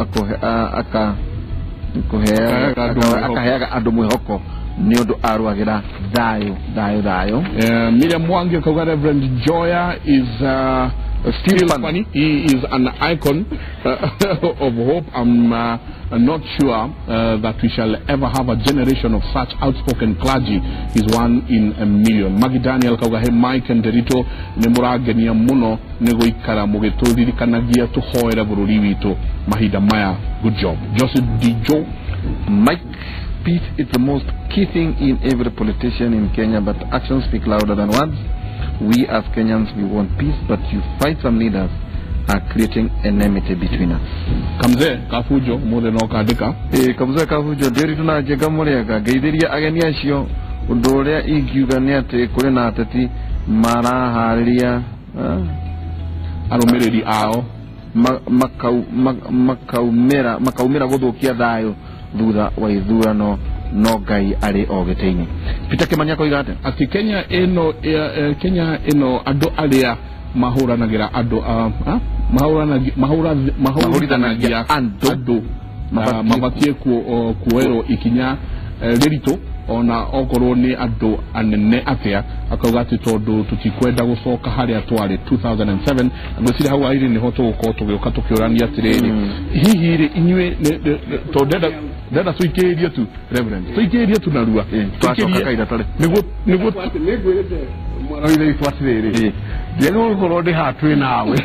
akaheaga andũ mwĩhoko nĩ ũndũ arũagĩra thayũ thayũ thayũ. Miriam Mwangi akauga Reverend Joya is still funny. He is an icon of hope. I'm not sure that we shall ever have a generation of such outspoken clergy. He's one in a million. Maggie Daniel kauga he Mike and Derito nĩ mũrangenia mũno nĩ gũikara mũgĩtũririkanagia tũhoere bũrũri witũ mahinda maya. Good job. Joseph Dijo. Mike, peace is the most key thing in every politician in Kenya, but actions speak louder than words. We as Kenyans, we want peace, but you fight some leaders are creating enmity between us. Kamze kafujo mothe no kandika. Kamze kafujo ndiri tunajega muriaga ngeithiria ageni acio undu uria ingiuga ni ati kuri na ateti marahariria arumiriri ao makaumira guthukia thayo thutha wa ithurano no Ngai ari o gĩtĩ-inĩ. Peter Kimani akoiga atĩa? Ati Kenya ĩno Kenya ĩno andũ arĩa mahũranagĩra andũ mahũrithanagia andũ mabatiĩ kuoerwo ikinya rĩritũ ona okorwo nĩ andũ anene atĩa. Akauga atĩ tondũ tũtikwenda gũcoka harĩa twarĩ 2007. Ngwĩciria hau airĩ nĩho tũgũkorwo tũgĩũka tũkĩũrania atĩrĩrĩ, hihi rĩ inyuĩ tondũ ndenda tũikĩrĩrie tu Reverend, tũikĩrĩrie tu narua twacoka kaira tarĩ nĩguo nĩngwĩrĩte mwana wa ithe witũ atĩrĩrĩ, ndiagĩrĩirwo gũkorwo ndĩ haha twĩ nawe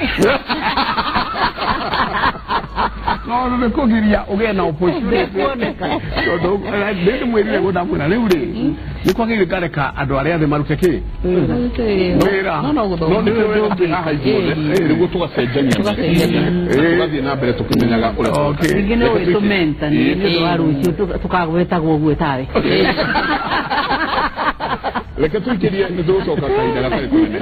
no nĩ kũgiria ũgĩe na opportunity tondũ ndĩmwĩrire gũndamwĩra rĩu rĩ nĩ kwagĩrĩire ngareka andũ arĩa othe marute kĩ wĩra no nĩ haha ithuothe nĩguo tũgacenjania tũgathiĩ na mbere tũkĩmenyaga ũrĩa. Ningĩ no wĩtũmenta nĩ ũndũ wa rũciũ tũkagwetagwo ũguo tawe. Reke tũikĩrie nĩ tũgũcoka kahinda gatarĩ kanene.